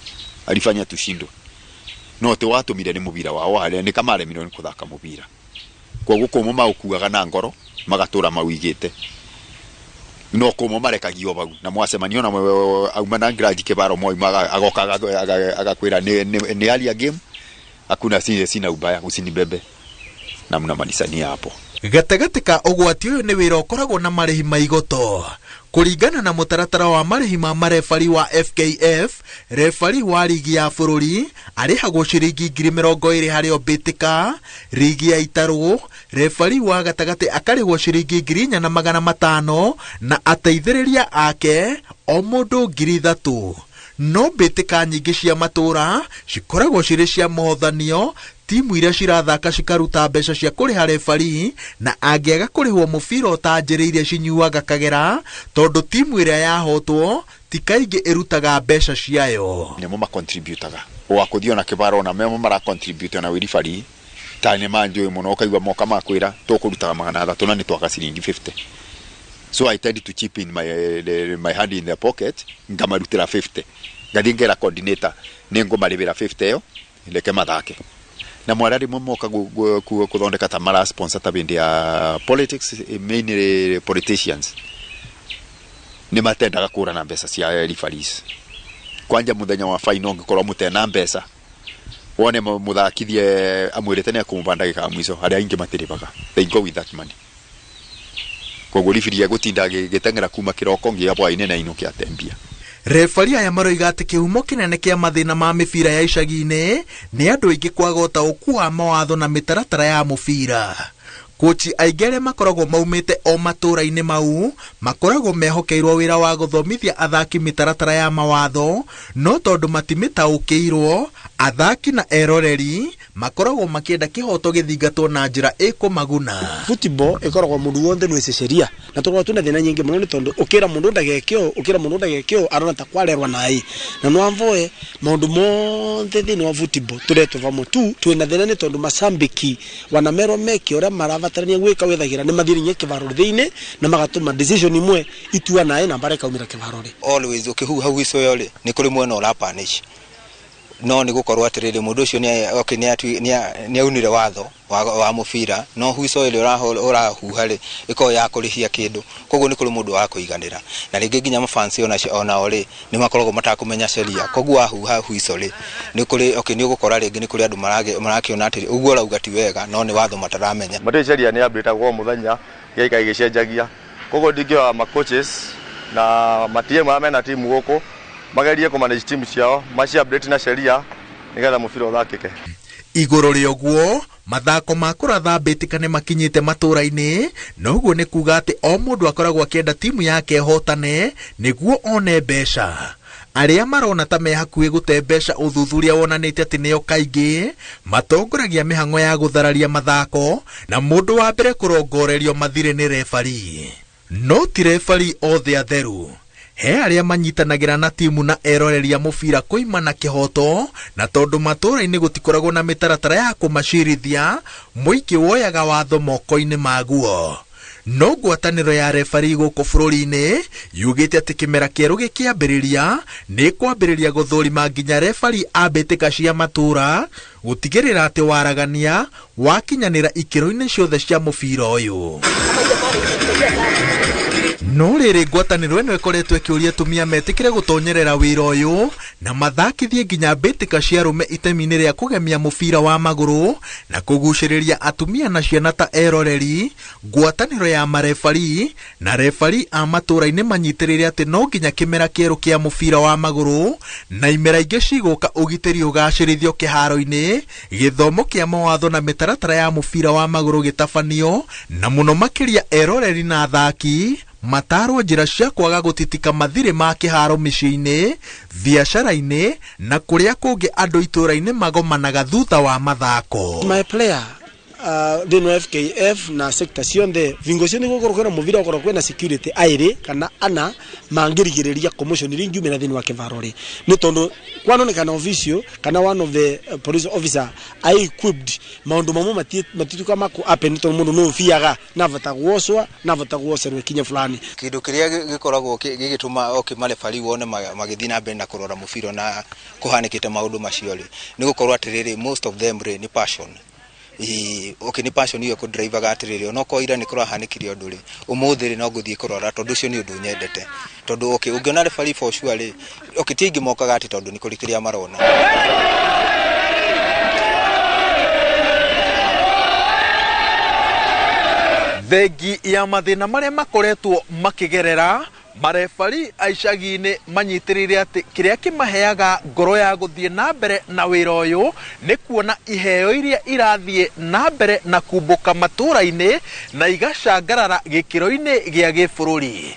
alifanya tushindwe. No ti watũmire nĩ mũbira wao warĩa nĩ kamaremirwo nĩ kũthaka mũbira. Koguo kũmũ maũkuaga na ngoro magatũra mawigĩte. No kũmũ marekagio bau na mwacemanio na auma na grudge kĩbaro moimaga agoka agakwĩra nĩ hali ya game hakuna sina ubaya usinibebe na mnamalizania hapo. Gatagatĩ ka ũgwati ũyũ nĩ wĩra ũkoragwo na marĩhi ma igoto. Kũringana na mũtaratara wa marĩhi ma marebari wa FKF, refari wa rigi ya bũrũri arĩhagwo ciringi 20,000 harĩ o mbĩtĩka, rigi ya itarũ refari wa gatagatĩ akarĩhwo ciringi 4,500 na ateithĩrĩria ake o mũndũ 3,000. No mbĩtĩka nyingĩ cia matũra cikoragwo cirĩ cia mũhothanio, timu iria cirathaka cikaruta mbeca cia kũrĩha refari na angĩaga kũrĩhwo mũbira ũtanjĩrĩire cinyuaga kagera tondũ timu ĩrĩa yahotwo ti kaingĩ ĩrutaga mbeca ciayo. Nĩmo macontributaga wakũthiĩ ona kĩbaro ona memo maracontribute na wĩribari ta nĩ manjũĩ mũno ũkaigua moka makwĩra tũkũrutaga 300 na nĩ twaka ciringi 50. So I tend to chip in my hand in their pocket ngamarutĩra 50 ngathiĩ ngera coordinator nĩ ngũmarĩbĩra 50 ĩyo reke mathake. Na mwara rĩmwe moka gũthondeka ta mara sponsor ta bindi ya politics mainly politicians nĩ matendaga kũrana mbeca cia referees. Kwanja mũthenya wa final ũngĩkorwo mũtena mbeca wone mũthakithie amwĩrĩte nĩ akũmũba ndagĩka ya mũico arĩa aingĩ matirĩbaga, they go with that money. Koguo referee egũtinda agĩteng'era kuma kĩroko nginya hwaĩ-inĩ na ainũke atembia. Refari aya maroiga atĩ kĩhumo kĩnene kĩa mathĩna ma mĩbira ya icagi-inĩ nĩ andũ aingĩ kwaga ũtaũku wa mawatho na mĩtaratara ya mũbira. Kochi aingĩ arĩa makoragwo maumĩte o matũra-inĩ mau makoragwo mehokeirwo wĩra wa gũthomithia athaki mĩtaratara ya mawatho, no tondũ matimĩtaũkĩirwo athaki na eroreri makoragwo makĩenda kĩhoto gĩthingatwo na njĩra ĩkũmaguna. Football ĩkoragwo mũndũ wothe nĩ sheria na tũkoragwo twĩna thĩna nyingĩ mũno nĩ tondũ ũkĩra mũndũ ndageke ũũ ũkĩra mũndũ ndageke ũũ arona ta kwarerwa naĩ na no amvoe maũndũ mothe thĩinĩ wa football tũretwo vamwe tu twĩna thĩna nĩ tondũ macambĩki wanamerwo meke ũrĩa marabatarania gwĩka wethagira nĩ mathiĩ kĩbaro thĩinĩ na magatũma decision imwe itua naĩ na mbara ĩkaumĩra kĩbaro rĩ. Always ũkĩhuha whistle ĩyo rĩ nĩ kũrĩ mwena ũrapanish no nĩ gũkorwo atĩrĩrĩ mũndũ ũcio nĩ aunire watho wa mũbira no whistle ĩrĩa ũrahuha rĩ ĩkoragwo ya kũrĩhia kĩndũ koguo nĩ kũrĩ mũndũ wa kũiganĩra na rĩngĩ nginya mafansi onao rĩ nĩ makoragwo matakũmenya sheria koguo wahuha whistle rĩ nĩ kũrĩ okay nĩ ũgũkora rĩngĩ nĩ kũrĩ andũ marakĩona atĩrĩ ũguo ũrauga ti wega no nĩ watho mataramenya. Matĩ sheria nĩ yambĩtagwo mũthenya gĩaikara gĩgĩcenjagia koguo ndingĩoya ma coaches na matie marĩa mena timu gũkũ magerie kũmanage timu ciao maci update na sheria nĩgetha mũbira ũthakĩke. Igũrũ rĩa ũguo mathako ma kũratha mbĩtĩka nĩ makinyĩte matũra-inĩ na ũguo nĩ kuga atĩ o mũndũ akoragwo akĩenda timu yake ĩhotane nĩguo one mbeca. Arĩa marona ta me hakuhĩ gũte mbeca ũthuthuria wonanĩtie atĩ nĩo kaingĩ matongoragia mĩhang'o ya gũthararia mathako na mũndũ wa mbere kũrongorerio mathirĩ nĩ refari. No ti refari othe atheru. He arĩa manyitanagĩra na timu na eroreria mũbira kũimana kĩhoto na tondũ matũra-inĩ gũtikoragwo na mĩtaratara ya kũmacirithia mũingĩ woyaga watho moko-inĩ maguo. No ngwatanĩro ya refari gũkũ bũrũri-inĩ yugĩte atĩ kĩmera kĩerũ gĩkĩambĩrĩria nĩ kwambĩrĩria gũthũrima nginya refari a mbĩtĩka cia matũra Gũtigĩrĩra atĩ waragania wakinyanĩra ikĩro-inĩ ciothe cia mũbira ũyũ. No rĩrĩ, ngwatanĩro ĩno ĩkoretwo ĩkĩũria atumia metĩkĩre gũtonyerera wĩra ũyũ na mathakithie nginya mbĩtĩka cia arũme itemi-inĩ rĩa kũgemia mũbira wa magũrũ na kũgucĩrĩria atumia na ciana ta eroreri. Ngwatanĩro ya marebari na rebari a matũũra-inĩ manyitĩrĩire atĩ no nginya kĩmera kĩerũ kĩa mũbira wa magũrũ na imera ingĩ cigũka ũgitĩri ũgacĩrithio kĩharo-inĩ, gĩthomo kĩa mawatho na mĩtaratara ya mũbira wa magũrũ gĩtabanio, na mũno makĩria eroreri na athaki matarwo njĩra cia kwaga gũtitika mathirĩ ma kĩharo mĩciĩ-inĩ, biacara-inĩ na kũrĩa kũngĩ andũ itũũra-inĩ magomanaga thutha wa mathako. My player thĩinĩ wa FKF na sector cionthe vingo cio nĩguo gũkorwo kwĩna mũbira, gũkorwo kwĩna security aĩrĩ kana ana mangĩrigĩrĩria commotion iria ingiumĩra thĩinĩ wa kĩvaro rĩ, nĩ tondũ kwanonekana official kana one of the police officer are equipped, maũndũ mamwe matituĩkaga ma kũ happen, tondũ mũndũ no ũbiaga na bata guocwa na bata guocerwo ikinya fulani. Kĩndũ kĩrĩa gĩkoragwo gĩgĩtũma okay marebari wone magĩthiĩ na mbere na kũrora mũbira na kũhanĩkĩte maũndũ macio rĩ, nĩ gũkorwo atĩrĩrĩ, most of them rĩ nĩ passion. Okay, nĩ passion iyo kũ-drivaga atĩrĩrĩ, onokorwo ira nĩ kũrahanĩkire ũndũ rĩ, ũmũthĩ rĩ no ngũthiĩ kũrora tondũ ũcio nĩ ũndũ nyendete. Tondũ okay ũngĩona referee for sure rĩ, okay ti aingĩ mokaga atĩ tondũ nĩ kũrĩ kĩrĩa marona. Thengi ya mathĩna marĩa makoretwo makĩgerera, marebari a icagi-inĩ manyitĩrĩire atĩ kĩrĩa kĩmaheaga ngoro ya gũthiĩ na mbere na wĩra ũyũ nĩ kuona iheo iria irathiĩ na mbere na kumbũka matũũra-inĩ na igacangarara gĩkĩro-inĩ gĩa gĩbũrũri.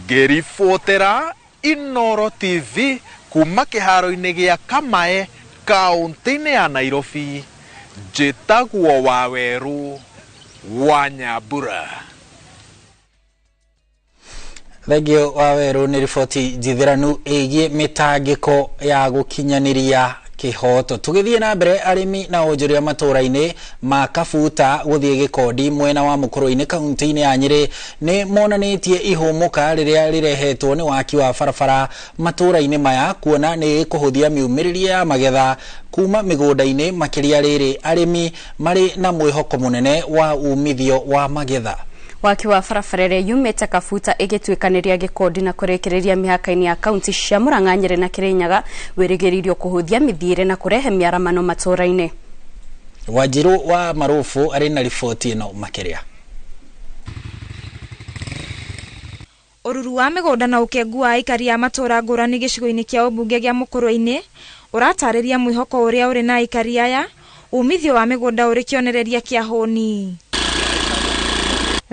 Ngĩribotera Inooro TV kuma kĩharo-inĩ gĩa Kamae kaũntĩ-inĩ ya Nairobi, njĩtagwo Wawerũ wa Nyambura. Thengio Wawerũ nĩ riboti njithĩranu ĩgiĩ mĩtangĩko ya gũkinyanĩria kĩhoto. Tũgĩthiĩ na mbere, arĩmi na onjoria matũũra-inĩ ma Kabuta gũthiĩ Gĩkondi mwena wa Mũkũrũ-inĩ kaunti-inĩ ya Nyĩrĩ nĩ monanĩtie ihũmũka rĩrĩa rĩrehetwo nĩ waki wa barabara matũũra-inĩ maya, kuona nĩ ĩkũhũthia miumĩrĩrie ya magetha kuma mĩgũnda-inĩ, makĩria rĩrĩ arĩmi marĩ na mwĩhoko mũnene wa umithio wa magetha. Waki wa barabara ĩrĩa yumĩte Kabuta ĩgĩtuĩkanĩria Gĩkondi na kũrĩkĩrĩria mĩhaka-inĩ ya kaunti cia Murang'a, Nyĩrĩ na Kĩrĩnyaga wĩrĩgĩrĩirio kũhũthia mĩthiĩre na kũrehe mĩaramano matũũra-inĩ. Wanjiru wa Marufu arĩ na riboti ĩno makĩria. Ũruru wa mĩgũnda na ũkengu wa aikari a matũũra ngũrani gĩcigo-inĩ kĩa ũmbunge gĩa Mũkũrũ-inĩ ũratarĩria mwĩhoko ũrĩa ũrĩ na aikari aya, umithio wa mĩgũnda ũrĩ kĩonereria kĩa hũni.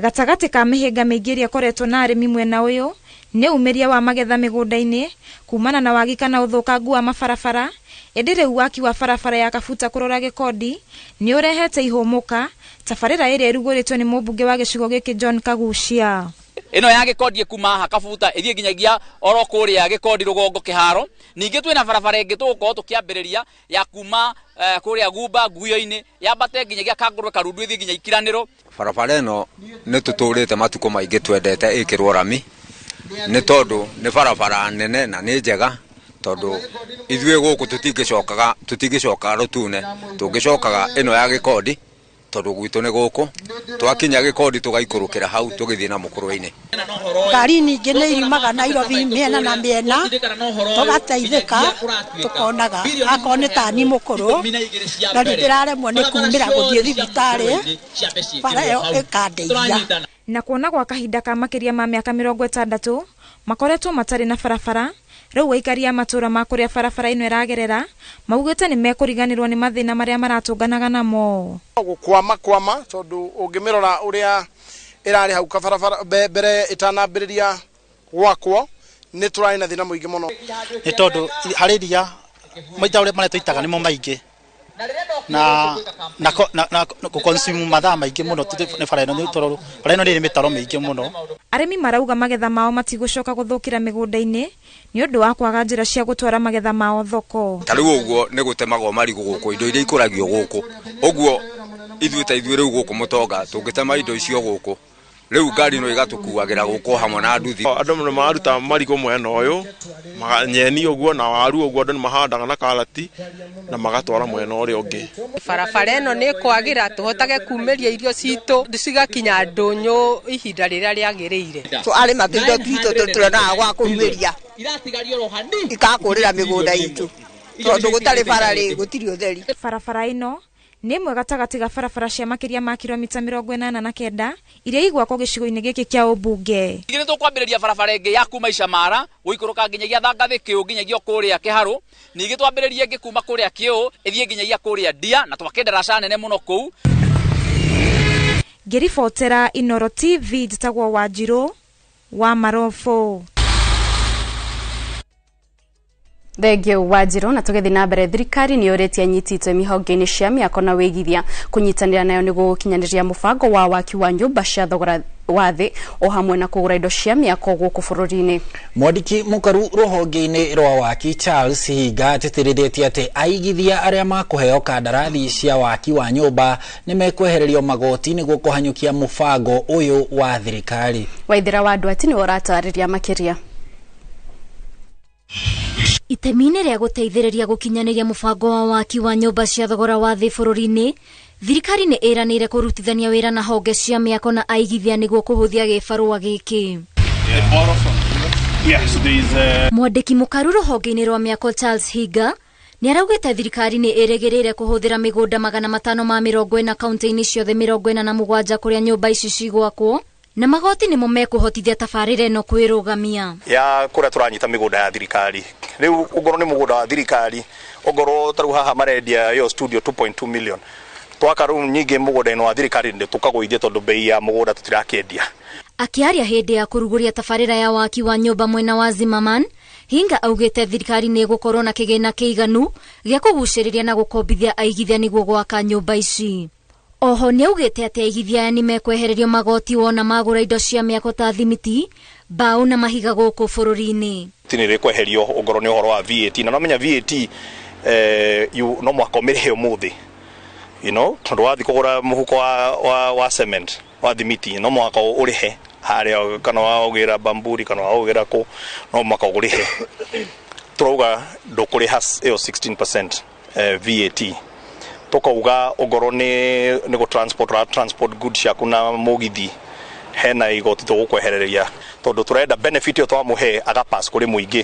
Gatagatĩ ka mĩhĩnga mĩingĩ ĩrĩa ĩkoretwo na arĩmi mwena ũyũ nĩ umĩria wa magetha mĩgũnda-inĩ kumana na wagi kana ũthũkangu wa mabarabara, ĩndĩ rĩu waki wa barabara ya Kabuta kũrora Gĩkondi nĩ ũrehete ihũmũka, tabarĩra ĩrĩa ĩrugũrĩtwo nĩ mũmbunge wa gĩcigo gĩkĩ John Kagucia. Ĩno ya Gĩkondi ĩkuma haha Kabuta ĩthiĩ nginyagia oro kũrĩa Gĩkondi rũgongo kĩharo. Ningĩ twĩna barabara ĩngĩ tũgũkorwo tũkĩambĩrĩria ya kuma kũrĩa Gumba Nguyo-inĩ yambate nginyagia Kangũrwe Karundu ĩthiĩ nginya Ikiranĩro. Barabara ĩno nĩ tũtũrĩte matukũ maingĩ twendete ĩkĩrwo rami, nĩ tondũ nĩ barabara nene na nĩ njega, tondũ ithuĩ gũkũ tũtingĩcokaga rũtune, tũngĩcokaga ĩno ya Gĩkondi tondũ gwitũ nĩ gũkũ, twakinya Gĩkondi tũgaikũrũkĩra hau tũgĩthiĩ na Mũkũrũ-inĩ. Ngari ningĩ nĩ irimaga Nairobi mĩena na mĩena, tũgateithĩka, tũkonaga akorwo nĩ tani mũkũrũ na ndĩraremwo nĩ kumĩra gũthiĩ thibitarĩ, bara ĩyo ĩkandeithia. Na kuona gwa kahinda ka makĩria ma mĩaka 60 makoretwo matarĩ na barabara, rĩu aikari a matũũra ma kũrĩa barabara ĩno ĩragerera maugĩte nĩ mekũriganĩrwo nĩ mathĩna marĩa maratũnganaga namo. Gũkwama kwama tondũ ũngĩmĩrora ũrĩa ĩrarĩ hau kabarabara mbere ĩtanambĩrĩria gwakwo nĩ tũrarĩ na thĩna mũingĩ mũno, nĩ tondũ harĩ ria maita ũrĩa marĩa tũitaga nĩmo maingĩ na na gũconsume mathaa maingĩ mũno nĩ bara ĩno, nĩ tondũ bara ĩno nĩ ĩrĩ mĩtaro mĩingĩ mũno. Arĩmi marauga magetha mao matigũcoka gũthũkĩra mĩgũnda-inĩ nĩ ũndũ wa kwaga njĩra cia gũtwara magetha mao thoko. Ta rĩu ũguo nĩ gũtemagwo marigũ gũkũ, indo iria ikũragio gũkũ, ũguo ithuĩ ta ithuĩ rĩu gũkũ Mũtonga tũngĩtema indo icio gũkũ Rĩu ngari no ĩgatũkuagĩra gũkũ hamwe na nduthi. Andũ nĩ maruta marigũ mwena ũyũ, nyeni ũguo na waru ũguo, andũ nĩ mahandaga na karati na magatwara mwena ũrĩa ũngĩ. Barabara ĩno nĩ kwagĩra tũhotage kumĩria irio citũ cigakinya ndũnyũ ihinda rĩrĩa rĩagĩrĩire. Arĩma tũindo twitũ tũtionaga gwa kũmĩria, ikakũrĩra mĩgũnda itũ tondũ gũtarĩ bara rĩ gũtirĩ ũtheri. Barabara ĩno nĩ ĩmwe gatagatĩ ga barabara cia makĩria ma kilomita 89 iria igwakwo gĩcigo-inĩ gĩkĩ kĩa ũmbunge. Ningĩ nĩ tũkwambĩrĩria barabara ĩngĩ ya kuma Icamara gũikũrũka nginyagia Thangathĩ Kĩũ nginyagia kũrĩa Kĩharũ, ningĩ twambĩrĩrie ĩngĩ kuma kũrĩa Kĩũ ĩthiĩ nginyagia kũrĩa Ndia, na twake ndaraca nene mũno kũu. Ngĩribotera Inooro TV njĩtagwo Wanjirũ wa Marobo. Thengio Wanjirũ. Na tũgĩthiĩ na mbere, thirikari nĩ yũrĩtie anyiti itemi honge-inĩ cia mĩako na wĩigithia kũnyitanĩra nayo nĩguo gũkinyanĩria mũbango wa waki wa nyũmba cia thogora wa thĩ o hamwe na kũgũra indo cia mĩako gũkũ bũrũri-inĩ. Mwandĩki mũkaru rũhonge-inĩ rwa waki Charles Hinga atĩtĩrithĩtie atĩ aigithia arĩa makũheo kandarathi cia waki wa nyũmba nĩ mekwehererio magoti nĩguo kũhanyũkia mũbango ũyũ wa thirikari. Waithĩra wa Ndwati nĩwe ũratarĩria makĩria. Itemi-inĩ rĩa gũteithĩrĩria gũkinyanĩria mũbango wa waki wa nyũmba cia thogora wa thĩ bũrũri-inĩ, thirikari nĩ ĩranĩire kũrutithania wĩra na honge cia mĩako na aigithia nĩguo kũhũthia gĩbarũa gĩkĩ. Mwandĩki mũkaru rũhonge-inĩ rwa mĩako Charles Hinga nĩ araugĩte thirikari nĩ ĩrĩgĩrĩire kũhũthĩra mĩgũnda 540 kaunti-inĩ ciothe 47 kũrĩa nyũmba ici cigwakwo, na magoti nĩmo mekũhotithia tabarĩra ĩno kwĩrũgamia. Ya kũrĩa tũranyita mĩgũnda ya thirikari rĩu, ũngorwo nĩ mũgũnda wa thirikari, ũngorwo ta rĩu haha marendia ĩyo studio 2.2 million, twaka rĩu nyingĩ mũgũnda-inĩ wa thirikari nĩ tũkagũithia tondũ bei ya mũgũnda tũtirakĩendia. Akĩaria hĩndĩ ya kũrugũria tabarĩra ya waki wa nyũmba mwena wa Zimmerman, Hinga augĩte thirikari nĩ ĩgũkorwo na kĩgĩna kĩiganu gĩa kũgucĩrĩria na gũkombithia aigithia nĩguo gwaka nyũmba ici. Oho nĩ augĩte atĩ aigithia aya nĩ mekwehererio magoti wona magũra indo cia mĩako ta thimiti, mbaũ na mahiga gũkũ bũrũri-inĩ. Nĩ rĩkweherio ũngorwo nĩ ũhoro wa VAT, na no menya VAT no mũhaka ũmĩrĩhe ũmũthĩ, you know, tondũ wathiĩ kũgũra mũhuko wa cement wa thimiti no mũhaka ũrĩhe harĩa, kana waũgĩra Bamburi kana waũgĩra kũ, no mũhaka ũrĩhe. Tũrauga ndũkũrĩha ĩyo 16% VAT. Tũkauga ũngorwo nĩ gũ transport ra transport goods ciaku na mũgithi, hena igoti tũgũkwehereria tondũ tũrenda benefit ĩyo twamũhe agapass kũrĩ mũingĩ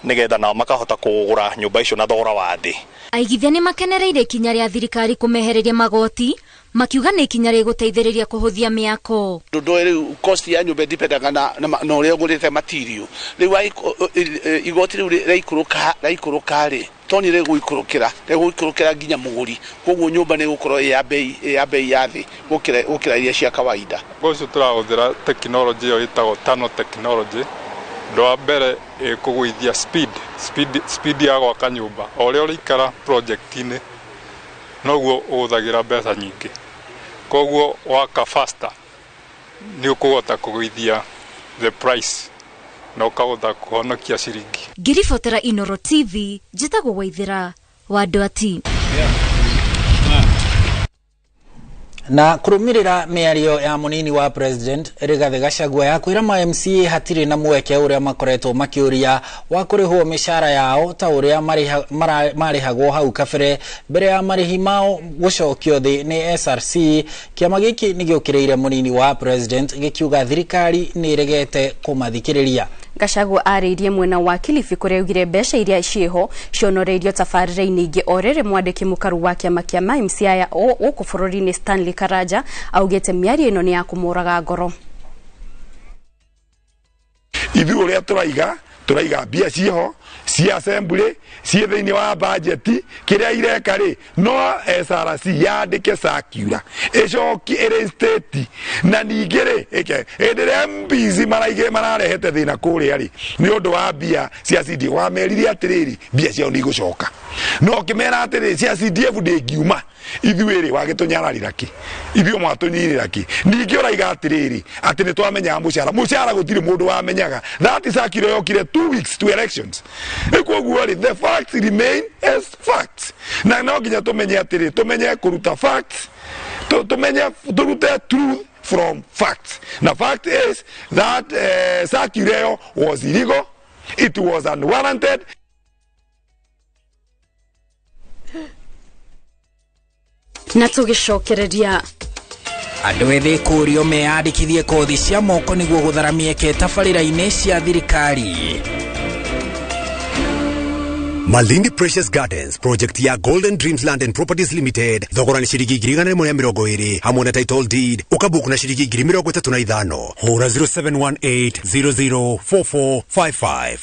nĩgetha nao makahota kũgũra nyũmba icio na thogora wa thĩ. Aigithia nĩ makenereire ikinya rĩa thirikari kũmehereria magoti, makiuga nĩ ikinya rĩgũteithĩrĩria kũhũthia mĩako. Ndũ rĩu cost ya nyũmba ĩdipendaga na ũrĩa ũgũrĩte material. Rĩu igoti rĩu rĩaikũrũka rĩ, to nĩ rĩgũikũrũkĩra nginya mũgũri, koguo nyũmba nĩ ĩgũkorwo ĩ ya bei ya thĩ gũkĩra iria cia kawaida. Ũcio tũrahũthĩra tekinoronjĩ ĩyo ĩtagwo tunnel technology. Ũndũ wa mbere ĩkũgũithia speed ya gwaka nyũmba. O ũrĩa ũraikara project-inĩ noguo ũhũthagĩra mbeca nyingĩ, koguo waka faster nĩ ũkũhota kũgũithia the price na ũkahota kũhonokia ciringi. Ngĩribotera Inooro TV, njĩtagwo Waithĩra wa Ndwati. Na kũrũmĩrĩra mĩario ya mũnini wa president Rigathĩ Gachagua ya kwĩra ma MCA hatirĩ na mweke ũrĩa makoretwo makĩũria wa kũrĩhwo mĩcara yao ta ũrĩa marĩhagwo hau kabere mbere ya marĩhi mao gũcokio thĩ nĩ SRC, kĩama gĩkĩ nĩ gĩũkĩrĩire mũnini wa president gĩkiuga thirikari nĩ ĩregete kũmathikĩrĩria. Gachagua arĩirie mwena wa Kilifi kũrĩa augire mbeca iria ciĩho cionoreirio tabarĩra-inĩ ingĩ. O rĩrĩ mwandĩki mũkaru wa kĩama kĩa ma MCA gũkũ bũrũri-inĩ Stanley Karanja augĩte mĩario ĩno nĩ ya kũmũraga ngoro. Ithuĩ ũrĩa tũraiga mbia ciĩho cia assembly ciĩ thĩinĩ wa budget, kĩrĩa ireka rĩ no SRC yandĩke circular ĩcokie ĩrĩ state, na ningĩ rĩ ĩke hĩndĩ ĩrĩa MPs mararehete thĩna kũrĩa rĩ nĩ ũndũ wa mbia cia CDF, wamerire atĩrĩrĩ mbia ciao nĩ igũcoka, no ũkĩmera atĩrĩrĩ cia CDF ndĩngiuma, ithuĩ rĩ wagĩtũnyararĩra kĩ, ithuĩ mwatũnyirĩra kĩ? Ningĩ ũraiga atĩrĩrĩ atĩ nĩ twamenyaga mũcara gũtirĩ mũndũ wamenyaga. That circular yokire 2 weeks to elections. Koguo rĩ the facts remain as facts, na no nginya tũmenye atĩrĩ, tũmenye kũruta facts, tũmenye tũrute truth from facts. Na fact is that circular was illegal, it was unwarranted. Na tũgĩcokereria andũ ethĩ kũũrio meyandĩkithie kothi cia moko nĩguo gũthara mĩeke tabarĩra-inĩ cia thirikari. Malindi Precious Gardens project ya Golden Dreams Land and Properties Limited thogora ni ciringi 120,000 hamwe na title deed ukabuku na ciringi 35,000. Hura 0718 004455.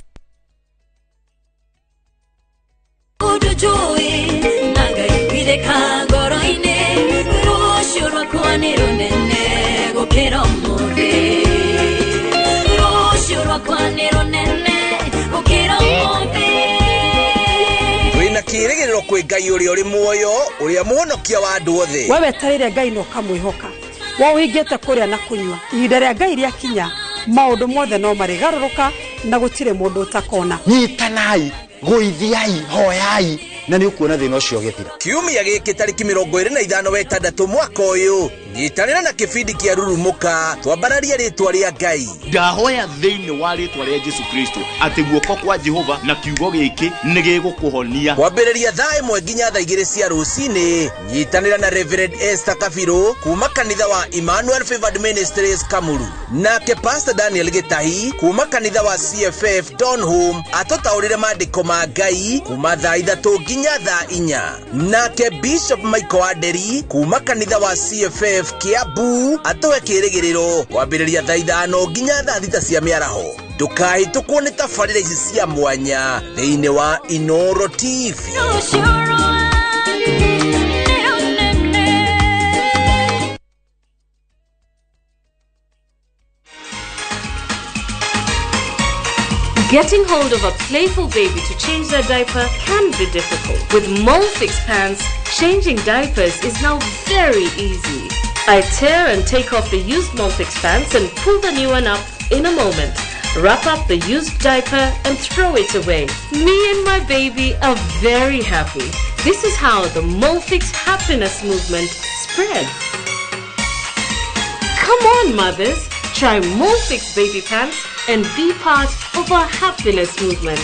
Wina kĩĩrĩgĩrĩro kwĩ Ngai ũrĩa ũrĩ muoyo ũrĩa mũhonokia wa andũ othe. We wetereire Ngai na ũkamwĩhoka, we ũhingĩte kũrĩa na kũnyua, ihinda rĩa Ngai rĩakinya maũndũ mothe no marĩgarũrũka na gũtirĩ mũndũ ũtakona. Nyitanai, gũithiai, hoyai na nĩ ũkuona thĩna ũcio ũgĩthira. Kiumia gĩkĩ tarĩki 25 wa ĩtandatũ mwaka ũyũ, nyitanĩra na kĩbindi kĩa Rurumũka twambararie rĩtwa rĩa Ngai. Ndahoya thĩinĩ wa rĩtwa rĩa Jesu Kristo atĩ guoko kwa Jehova na kiugo gĩkĩ nĩ gĩgũkũhonia. Kwambĩrĩria thaa 1 nginya thaa 2 cia rũcinĩ, nyitanĩra na Reverend Esther Kabiru kuma kanitha wa Emmanuel Favored Ministries Kamuru, nake Pastor Daniel Gĩtahi kuma kanitha wa CFF Donholm atũtaũrĩre maandĩko ma Ngai kuma thaa 3 nginya thaa 4, nake Bishop Michael Aderi kuma kanitha wa CFF Kiambu atũhe kĩĩrĩgĩrĩro kwambĩrĩria thaa 5 nginya thaa 6 cia mĩaraho. Ndũkahĩtũkwo nĩ tabarĩra ici cia mwanya thĩinĩ wa Inoro TV. Getting hold of a playful baby to change their diaper can be difficult. With Molfix pants, changing diapers is now very easy. I tear and take off the used Molfix pants and pull the new one up in a moment. Wrap up the used diaper and throw it away. Me and my baby are very happy. This is how the Molfix happiness movement spreads. Come on, mothers, try Molfix baby pants and be part of our happiness movement.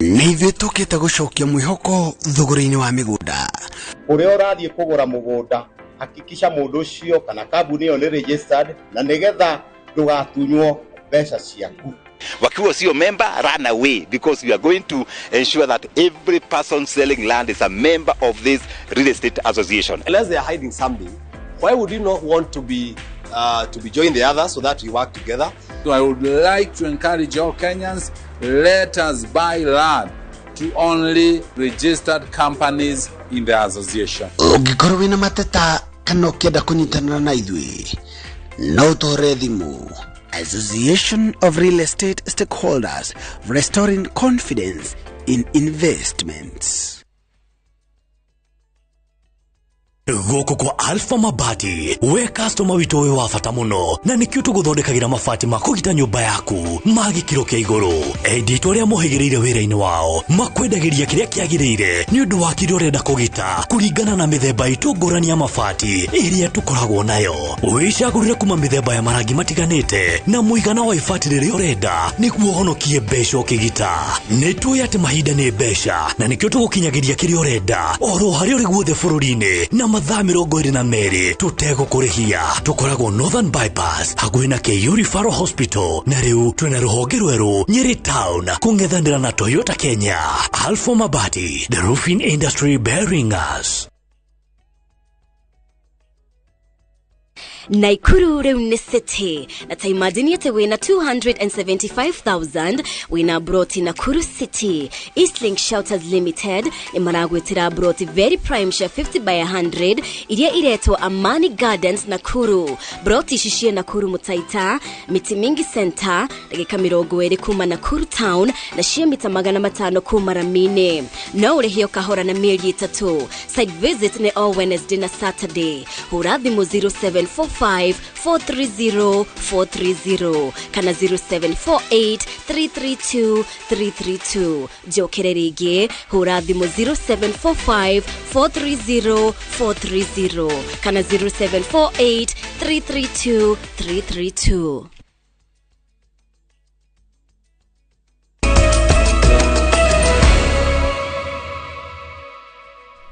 Nĩ ithuĩ tũkĩte gũcokia mwĩhoko thogora-inĩ wa mĩgũnda. Ũrĩa ũrathiĩ kũgũra mũgũnda, hakikisha mũndũ ũcio kana kambuni ĩyo nĩ registered na nĩgetha ndũgatunywo mbeca ciaku. Wakiwa sio member, run away, because we are going to ensure that every person selling land is a member of this real estate association. Unless they are hiding something, why would you not want to be join the others so that we work together? So I would like to encourage all Kenyans, let us buy land to only registered companies in the association. Ũngĩkorwo wĩna mateta kana ũkĩenda kũnyitanĩra na ithuĩ, no ũtũhũre thimũ. Association of Real Estate Stakeholders, restoring confidence in investments. Gũkũ kwa Alpha Mabati, we customer witũ wĩ wa bata mũno, na nĩkĩo tũgũthondekagĩra mabati ma kũgita nyũmba yaku ma gĩkĩro kĩa igũrũ. Enditũ arĩa mohĩgĩrĩire wĩra-inĩ wao makwendagĩria kĩrĩa kĩagĩrĩire nĩ ũndũ wa kĩrĩa ũrenda kũgita kũringana na mĩthemba itũ ngũrani ya mabati ĩrĩa tũkoragwo nayo. Wĩcagũrĩre kuma mĩthemba ya marangi matiganĩte na mũigana wa ibati rĩrĩa ũrenda nĩguo ũhonokie mbeca ũkĩgita. Nĩ tũĩ atĩ mahinda nĩ mbeca na nĩkĩo tũgũkinyagĩria kĩrĩa ũrenda oro harĩa ũrĩ guothe bũrũri-inĩ na mathaa 22 tũtegũkũrĩhia. Tũkoragwo Northern Bypass hakuhĩ na KU Referral Hospital, na rĩu twĩna rũhonge rwerũ Nyeri Town kũng'ethanĩra na Toyota Kenya. Alpha Mabati, the roofing industry bearing us. Naikuru rĩu nĩ city na ta imagine atĩ wĩna 275,000 wĩna broti Nakuru City. Eastlink Shelters Limited nĩ maragwĩtĩra broti very prime cia 50 by 100 iria iretwo Amani Gardens Nakuru. Broti ici ciĩ Nakuru Mutaita, Miti Mingi Center, ndagĩka 20 kuma Nakuru Town na ciĩ mita 500 kuma Ramini. No ũrĩhio kahora na mĩeri 3. Site visit nĩ all Wednesday na Saturday. Hũra thimũ 0744 0745 430 430 kana 0748 332 332. Njokere rĩngĩ, hũra thimũ 0745 430 430 kana 0748 332 332.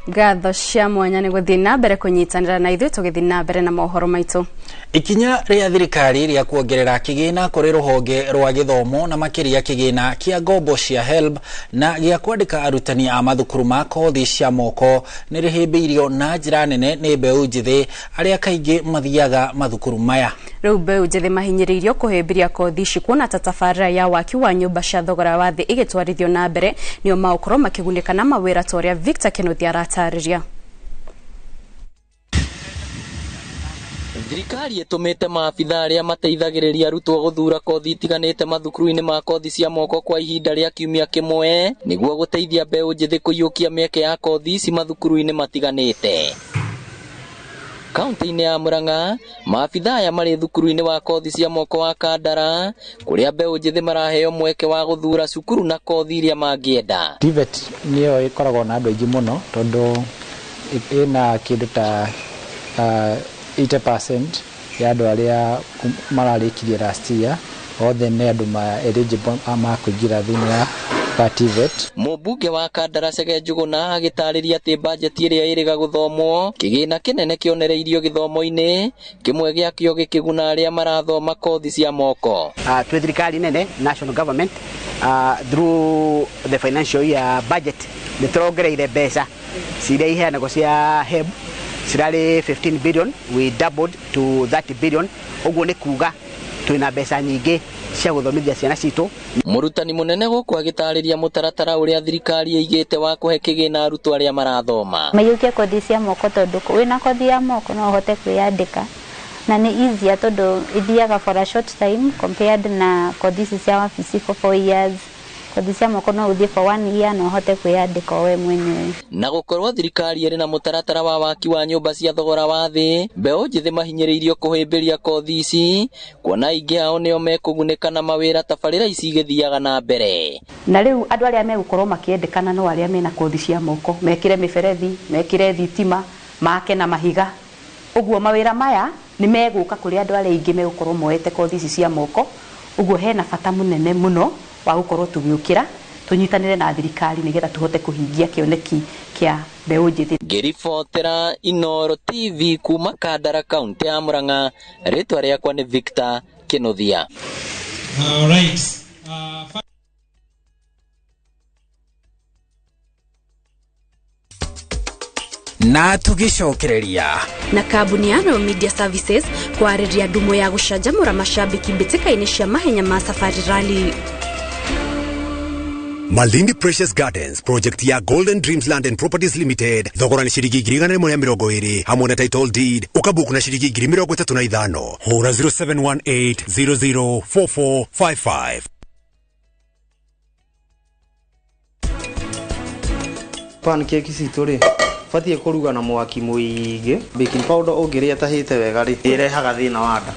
Ngatho cia mwanya nĩ gũthiĩ na mbere kũnyitanĩra na ithuĩ tũgĩthiĩ na mbere na mohoro maitũ. Ikinya rĩa thirikari rĩa kuongerera kĩgĩna kũrĩ rũhonge rwa gĩthomo na makĩria kĩgĩna kĩa ngombo cia HELB na gĩa kwandĩka arutani a mathukuru ma kothi cia moko nĩ rĩhĩmbĩirio na njĩra nene nĩ mbeũ njĩthĩ arĩa kaingĩ mathiaga mathukuru maya. Rĩu mbeũ njĩthĩ mahinyĩrĩirio kũhĩmbĩria kothi ici kuona ta tabarĩra ya waki wa nyũmba cia thogora wa thĩ ĩgĩtwarithio na mbere nĩo magũkorwo makĩgunĩka na mawĩra ta ũrĩa Victor Kĩnuthia aratarĩria. Thirikari ĩtũmĩte maabitha arĩa mateithagĩrĩria arutwo gũthura kothi itiganĩte mathukuru-inĩ ma kothi cia moko kwa ihinda rĩa kiumia kĩmwe nĩguo gũteithia mbeũ njĩthĩ kũiyũkia mĩeke ya kothi ici mathukuru-inĩ matiganĩte. Kaunti-inĩ ya Murang'a, maabitha aya marĩ thukuru-inĩ wa kothi cia moko wa Kandara kũrĩa mbeũ njĩthĩ maraheo mweke wa gũthura cukuru na kothi iria mangĩenda. TVET nĩyo ĩkoragwo na andũ aingĩ mũno tondũ ĩna kĩndũ ta 80% ya andũ arĩa mararĩkirie last year othe nĩ andũ ma eligible ma kũingĩra thĩinĩ wa TVET. Mũmbunge wa Kandara Chege Njuguna agĩtarĩria atĩ bajeti ĩrĩa ĩrĩga gũthomwo kĩgĩna kĩnene kĩonereirio gĩthomo-inĩ kĩmwe gĩakĩo gĩkĩguna arĩa marathoma kothi cia moko. Twĩ thirikari nene national government through the financial year budget nĩ tũrongereire mbeca ciria iheanagwo cia HELB cirarĩ 15 billion, we doubled to 30 billion. Ũguo nĩ kuga twĩna mbeca nyingĩ cia gũthomithia ciana citũ. Mũrutani mũnene gũkũ agĩtarĩria mũtaratara ũrĩa thirikari ĩigĩte wa kũhe kĩgĩna arutwo arĩa marathoma. Maiyũkie kothi cia moko tondũ wĩna kothi ya moko no ũhote kwĩyandĩka na nĩ easier tondũ ithiaga for a short time compared na kothi ici cia wabici for 4 years. Kothi cia moko no ũthiĩ for 1 year na ũhote kwĩyandĩka we mwenyewe. Na gũkorwo thirikari ĩrĩ na mũtaratara wa waki wa nyũmba cia thogora wa thĩ, mbeũ njĩthĩ mahinyĩrĩirio kũhĩmbĩria kothi ici kuona aingĩ ao nĩo mekũgunĩka na mawĩra tabarĩra ici igĩthiaga na mbere. Na rĩu andũ arĩa megũkorwo makĩendekana no arĩa mena kothi cia moko, mekĩre mĩberethi, mekĩre thitima, make na mahiga. Ũguo mawĩra maya nĩ megũka kũrĩ andũ arĩa aingĩ megũkorwo moete kothi ici cia moko. Ũguo hena bata mũnene mũno wa gũkorwo tũgĩũkĩra tũnyitanĩre na thirikari nĩgetha tũhote kũhingia kĩoneki kĩa mbeũ njĩthĩ. Ngĩribotera Inooro TV kuma Kandara kaunti ya Murang'a, rĩtwa rĩakwa nĩ Victor Kĩnuthia. All right. Na tũgĩcokereria na kambuni ya Royal Media Services kwarĩria ndumo ya gũcanjamũra mashabiki mbĩtĩka-inĩ cia mahenya ma Safari Rally. Malindi Precious Gardens project ya Golden Dreams Land and Properties Limited thogora nĩ ciringi 120 hamwe na title deed ũkabuku na ciringi 35. Hũra 0718 004455. Pancake citũ rĩ batiĩ kũruga na mwaki mũingĩ. Baking powder ũngĩrĩa ĩtahĩte wega rĩ ĩrehaga thĩna wa nda.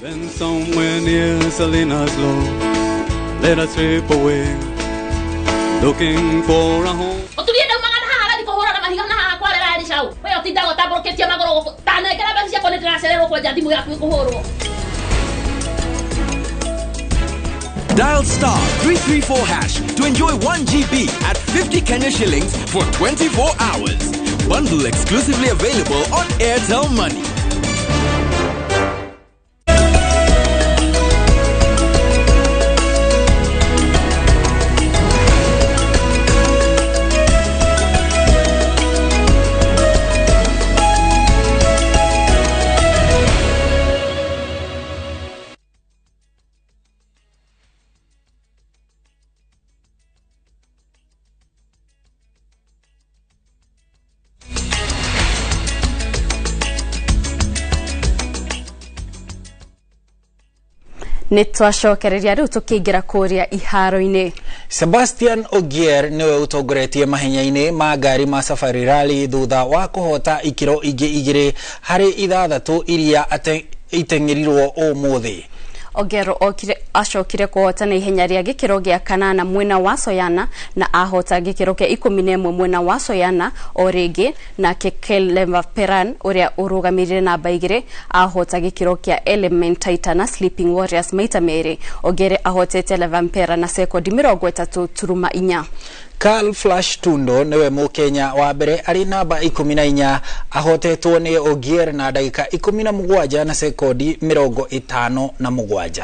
Then somewhere near Salinas Low, let us trip away, looking for a home. Ũturie ndaumaga na haha arathiĩ kũhũra na mahiga na haha kwarera Elisha ũ. We ũtindaga ũtambũrũkĩtie magũrũ gũkũ. Tanengera mbeca ciakwa nĩndĩracererwo kwanja thimũ yaku ĩkũhũrwo. Dial star 334 hash to enjoy 1 GB at 50 Kenya shillings for 24 hours. Bundle exclusively available on Airtel Money. Nĩ twacokereria rĩu tũkĩingĩra kũrĩa iharo-inĩ. Sebastian Ogier niwe utongoretie mahenya-inĩ ma ngari ma Safari Rally thutha wa kũhota ikĩro ingĩ 2 harĩ 6 iria iteng'erirwo ũmũthĩ. Ogero acokire kũhota na ihenya rĩa gĩkĩro gĩa 8 mwena wa Soyana na ahota gĩkĩro kĩa 11 mwena wa Soyana o rĩngĩ, nake Keleva Peran ũrĩa ũrũgamĩrĩire namba 2 ahota gĩkĩro kĩa Elementaita na Sleeping Warriors maita 2. Ogere ahotete Levampera na sekondi 30.4. Carl Flash Tundo niwe Mũkenya wa mbere arĩ namba 14 ahotetwo nĩ Ogier na ndagĩka 17 na sekondi 57.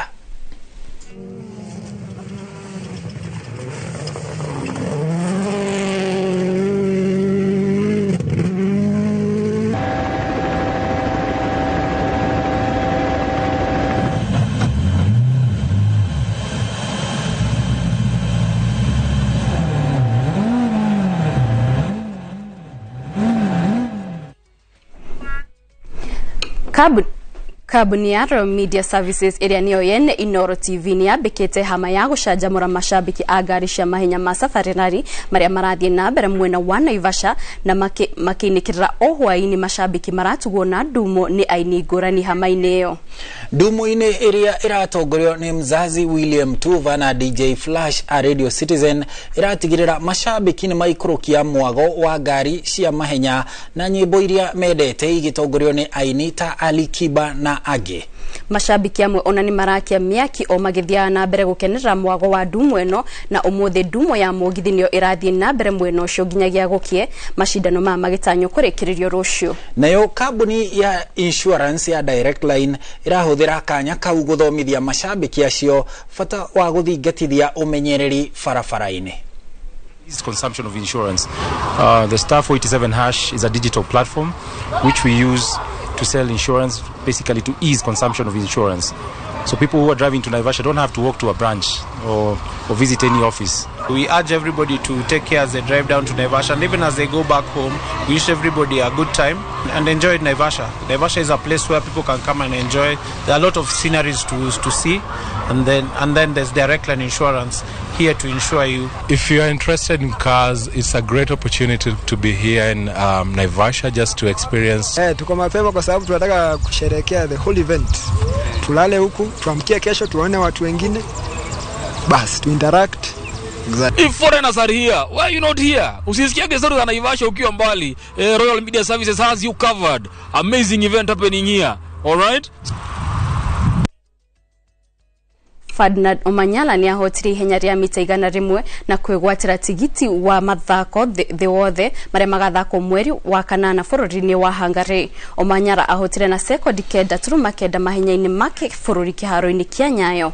Kambuni ya Royal Media Services ĩrĩa nĩyo yene Inoro TV nĩ yambĩkĩte hama ya gũcanjamũra macambĩki a ngari cia mahenya ma Safari Rally marĩa marathiĩ na mbere mwena wa Naivasha na makĩinĩkĩrĩra o hwaĩ-inĩ macambĩki maratugwo na ndumo nĩ aini ngũrani hama-inĩ ĩyo. Ndumo-inĩ ĩrĩa ĩratongorio nĩ mzazi William Tuva na DJ Flash a Radio Citizen ĩratigĩrĩra macambĩki nĩ maikũrũkia mwago wa ngari cia mahenya na nyĩmbo iria mendete igĩtongorio nĩ aini ta Ali Kiba na angĩ. Macambĩki amwe ona nĩ marakia mĩaki o magĩthiaga na mbere gũkenerera mwago wa ndumo ĩno, na ũmũthĩ ndumo ya mũgithi nĩyo ĩrathiĩ na mbere mwena ũcio nginyagia gũkĩe, macindano maya magĩtanywo kũrĩkĩrĩrio rũciũ. Nayo kambuni ya insurance ya Direct Line ĩrahũthĩra kanya kau gũthomithia macambĩki acio bata wa gũthingatithia ũmenyereri barabara-inĩ. Consumption of insurance. The star 487 hash is a digital platform which we use to sell insurance, basically to ease consumption of insurance. So people who are driving to Naivasha don't have to walk to a branch or visit any office. We urge everybody to take care as they drive down to Naivasha, and even as they go back home, we wish everybody a good time and enjoy Naivasha. Naivasha is a place where people can come and enjoy. There are a lot of sceneries to see, and then there's Direct Line Insurance here to insure you. If you are interested in cars, it's a great opportunity to be here in Naivasha just to experience. Tuko mapema kwa sababu tunataka kusherehekea the whole event. Tulale huku, tuamkie kesho tuone watu wengine. Bas, to interact. Exactly. If foreigners are here, why are you not here? Usisikiage story za Naivasha ukiwa mbali. Royal Media Services has you covered. Amazing event happening here. All right? Ferdinand Omanyala nĩ ahotire ihenya rĩa mita 100 na kwĩgwatĩra tigiti wa mathako thĩ wothe marĩa magathakwo mweri wa 8 bũrũri-inĩ wa Hungary. Omanyala ahotire na sekondi 9.9 mahenya-inĩ make bũrũri kĩharo-inĩ kĩa Nyayo.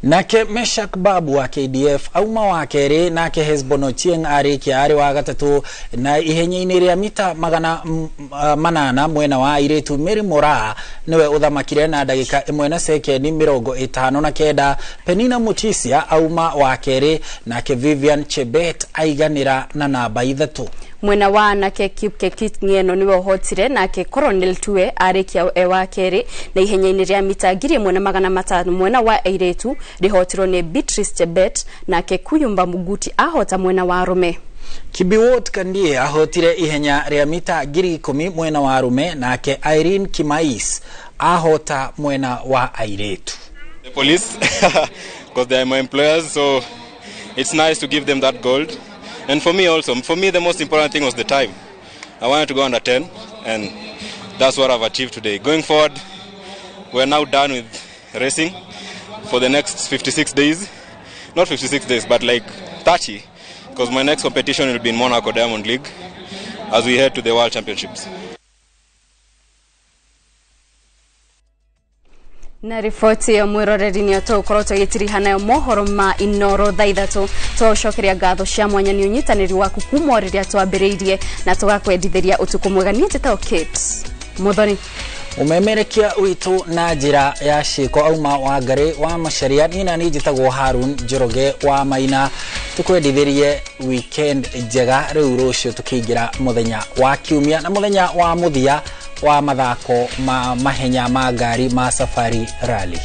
Nake Meshak Babu wa KDF auma wa kerĩ, nake Hesbon Ochieng arĩkia arĩ wa gatatũ na ihenya-inĩ rĩa mita 800 mwena wa airĩtu. Mary Moraa niwe ũthamakire na ndagĩka 1 na sekendi 59. Penina Mutisia auma wa kerĩ, nake Vivian Chebet aiganĩra na namba 3. Mwena wa anake Kipkekit Ng'eno niwe ũhotire, nake Coronel Tue arĩkia e wa kerĩ na ihenya-inĩ rĩa mita 1500 mwena wa airĩtu rĩhotirwo nĩ Beatrice Chebet, nake Kuyumba Muguti ahota mwena wa arũme. Kibiwot Kandie ahotire ihenya rĩa mita 10,000 mwena wa arũme, nake Irene Kimais ahota mwena wa airĩtu. The police because they are my employers, so it's nice to give them that gold. And for me also, for me the most important thing was the time. I wanted to go under 10, and that's what I've achieved today. Going forward, we're now done with racing for the next 56 days. Not 56 days, but like 30, because my next competition will be in Monaco Diamond League as we head to the World Championships. Na riboti ya mwiroreri nä tågåkorwo tågätiriha nayo mohoro ma Inoro thaa 3. Twagucokeria ngatho cia mwanya nä å waku kuma o rĩrĩa twambĩrĩirie na tũgakwendithĩria ũtukũ mwega. Niĩ njĩtagwo Kate Muthoni. Umemerekia witũ na njĩra ya ciĩko auma wa Ngarĩ wa Macharia. Niĩ na niĩ njĩtagwo Harun Njoroge wa Maina. Tũkwendithĩrie weekend njega rĩu rũciũ tũkĩingĩra mũthenya wa kiumia na mũthenya wa mũthia wa mathako ma mahenya ma ngari ma Safari Rally.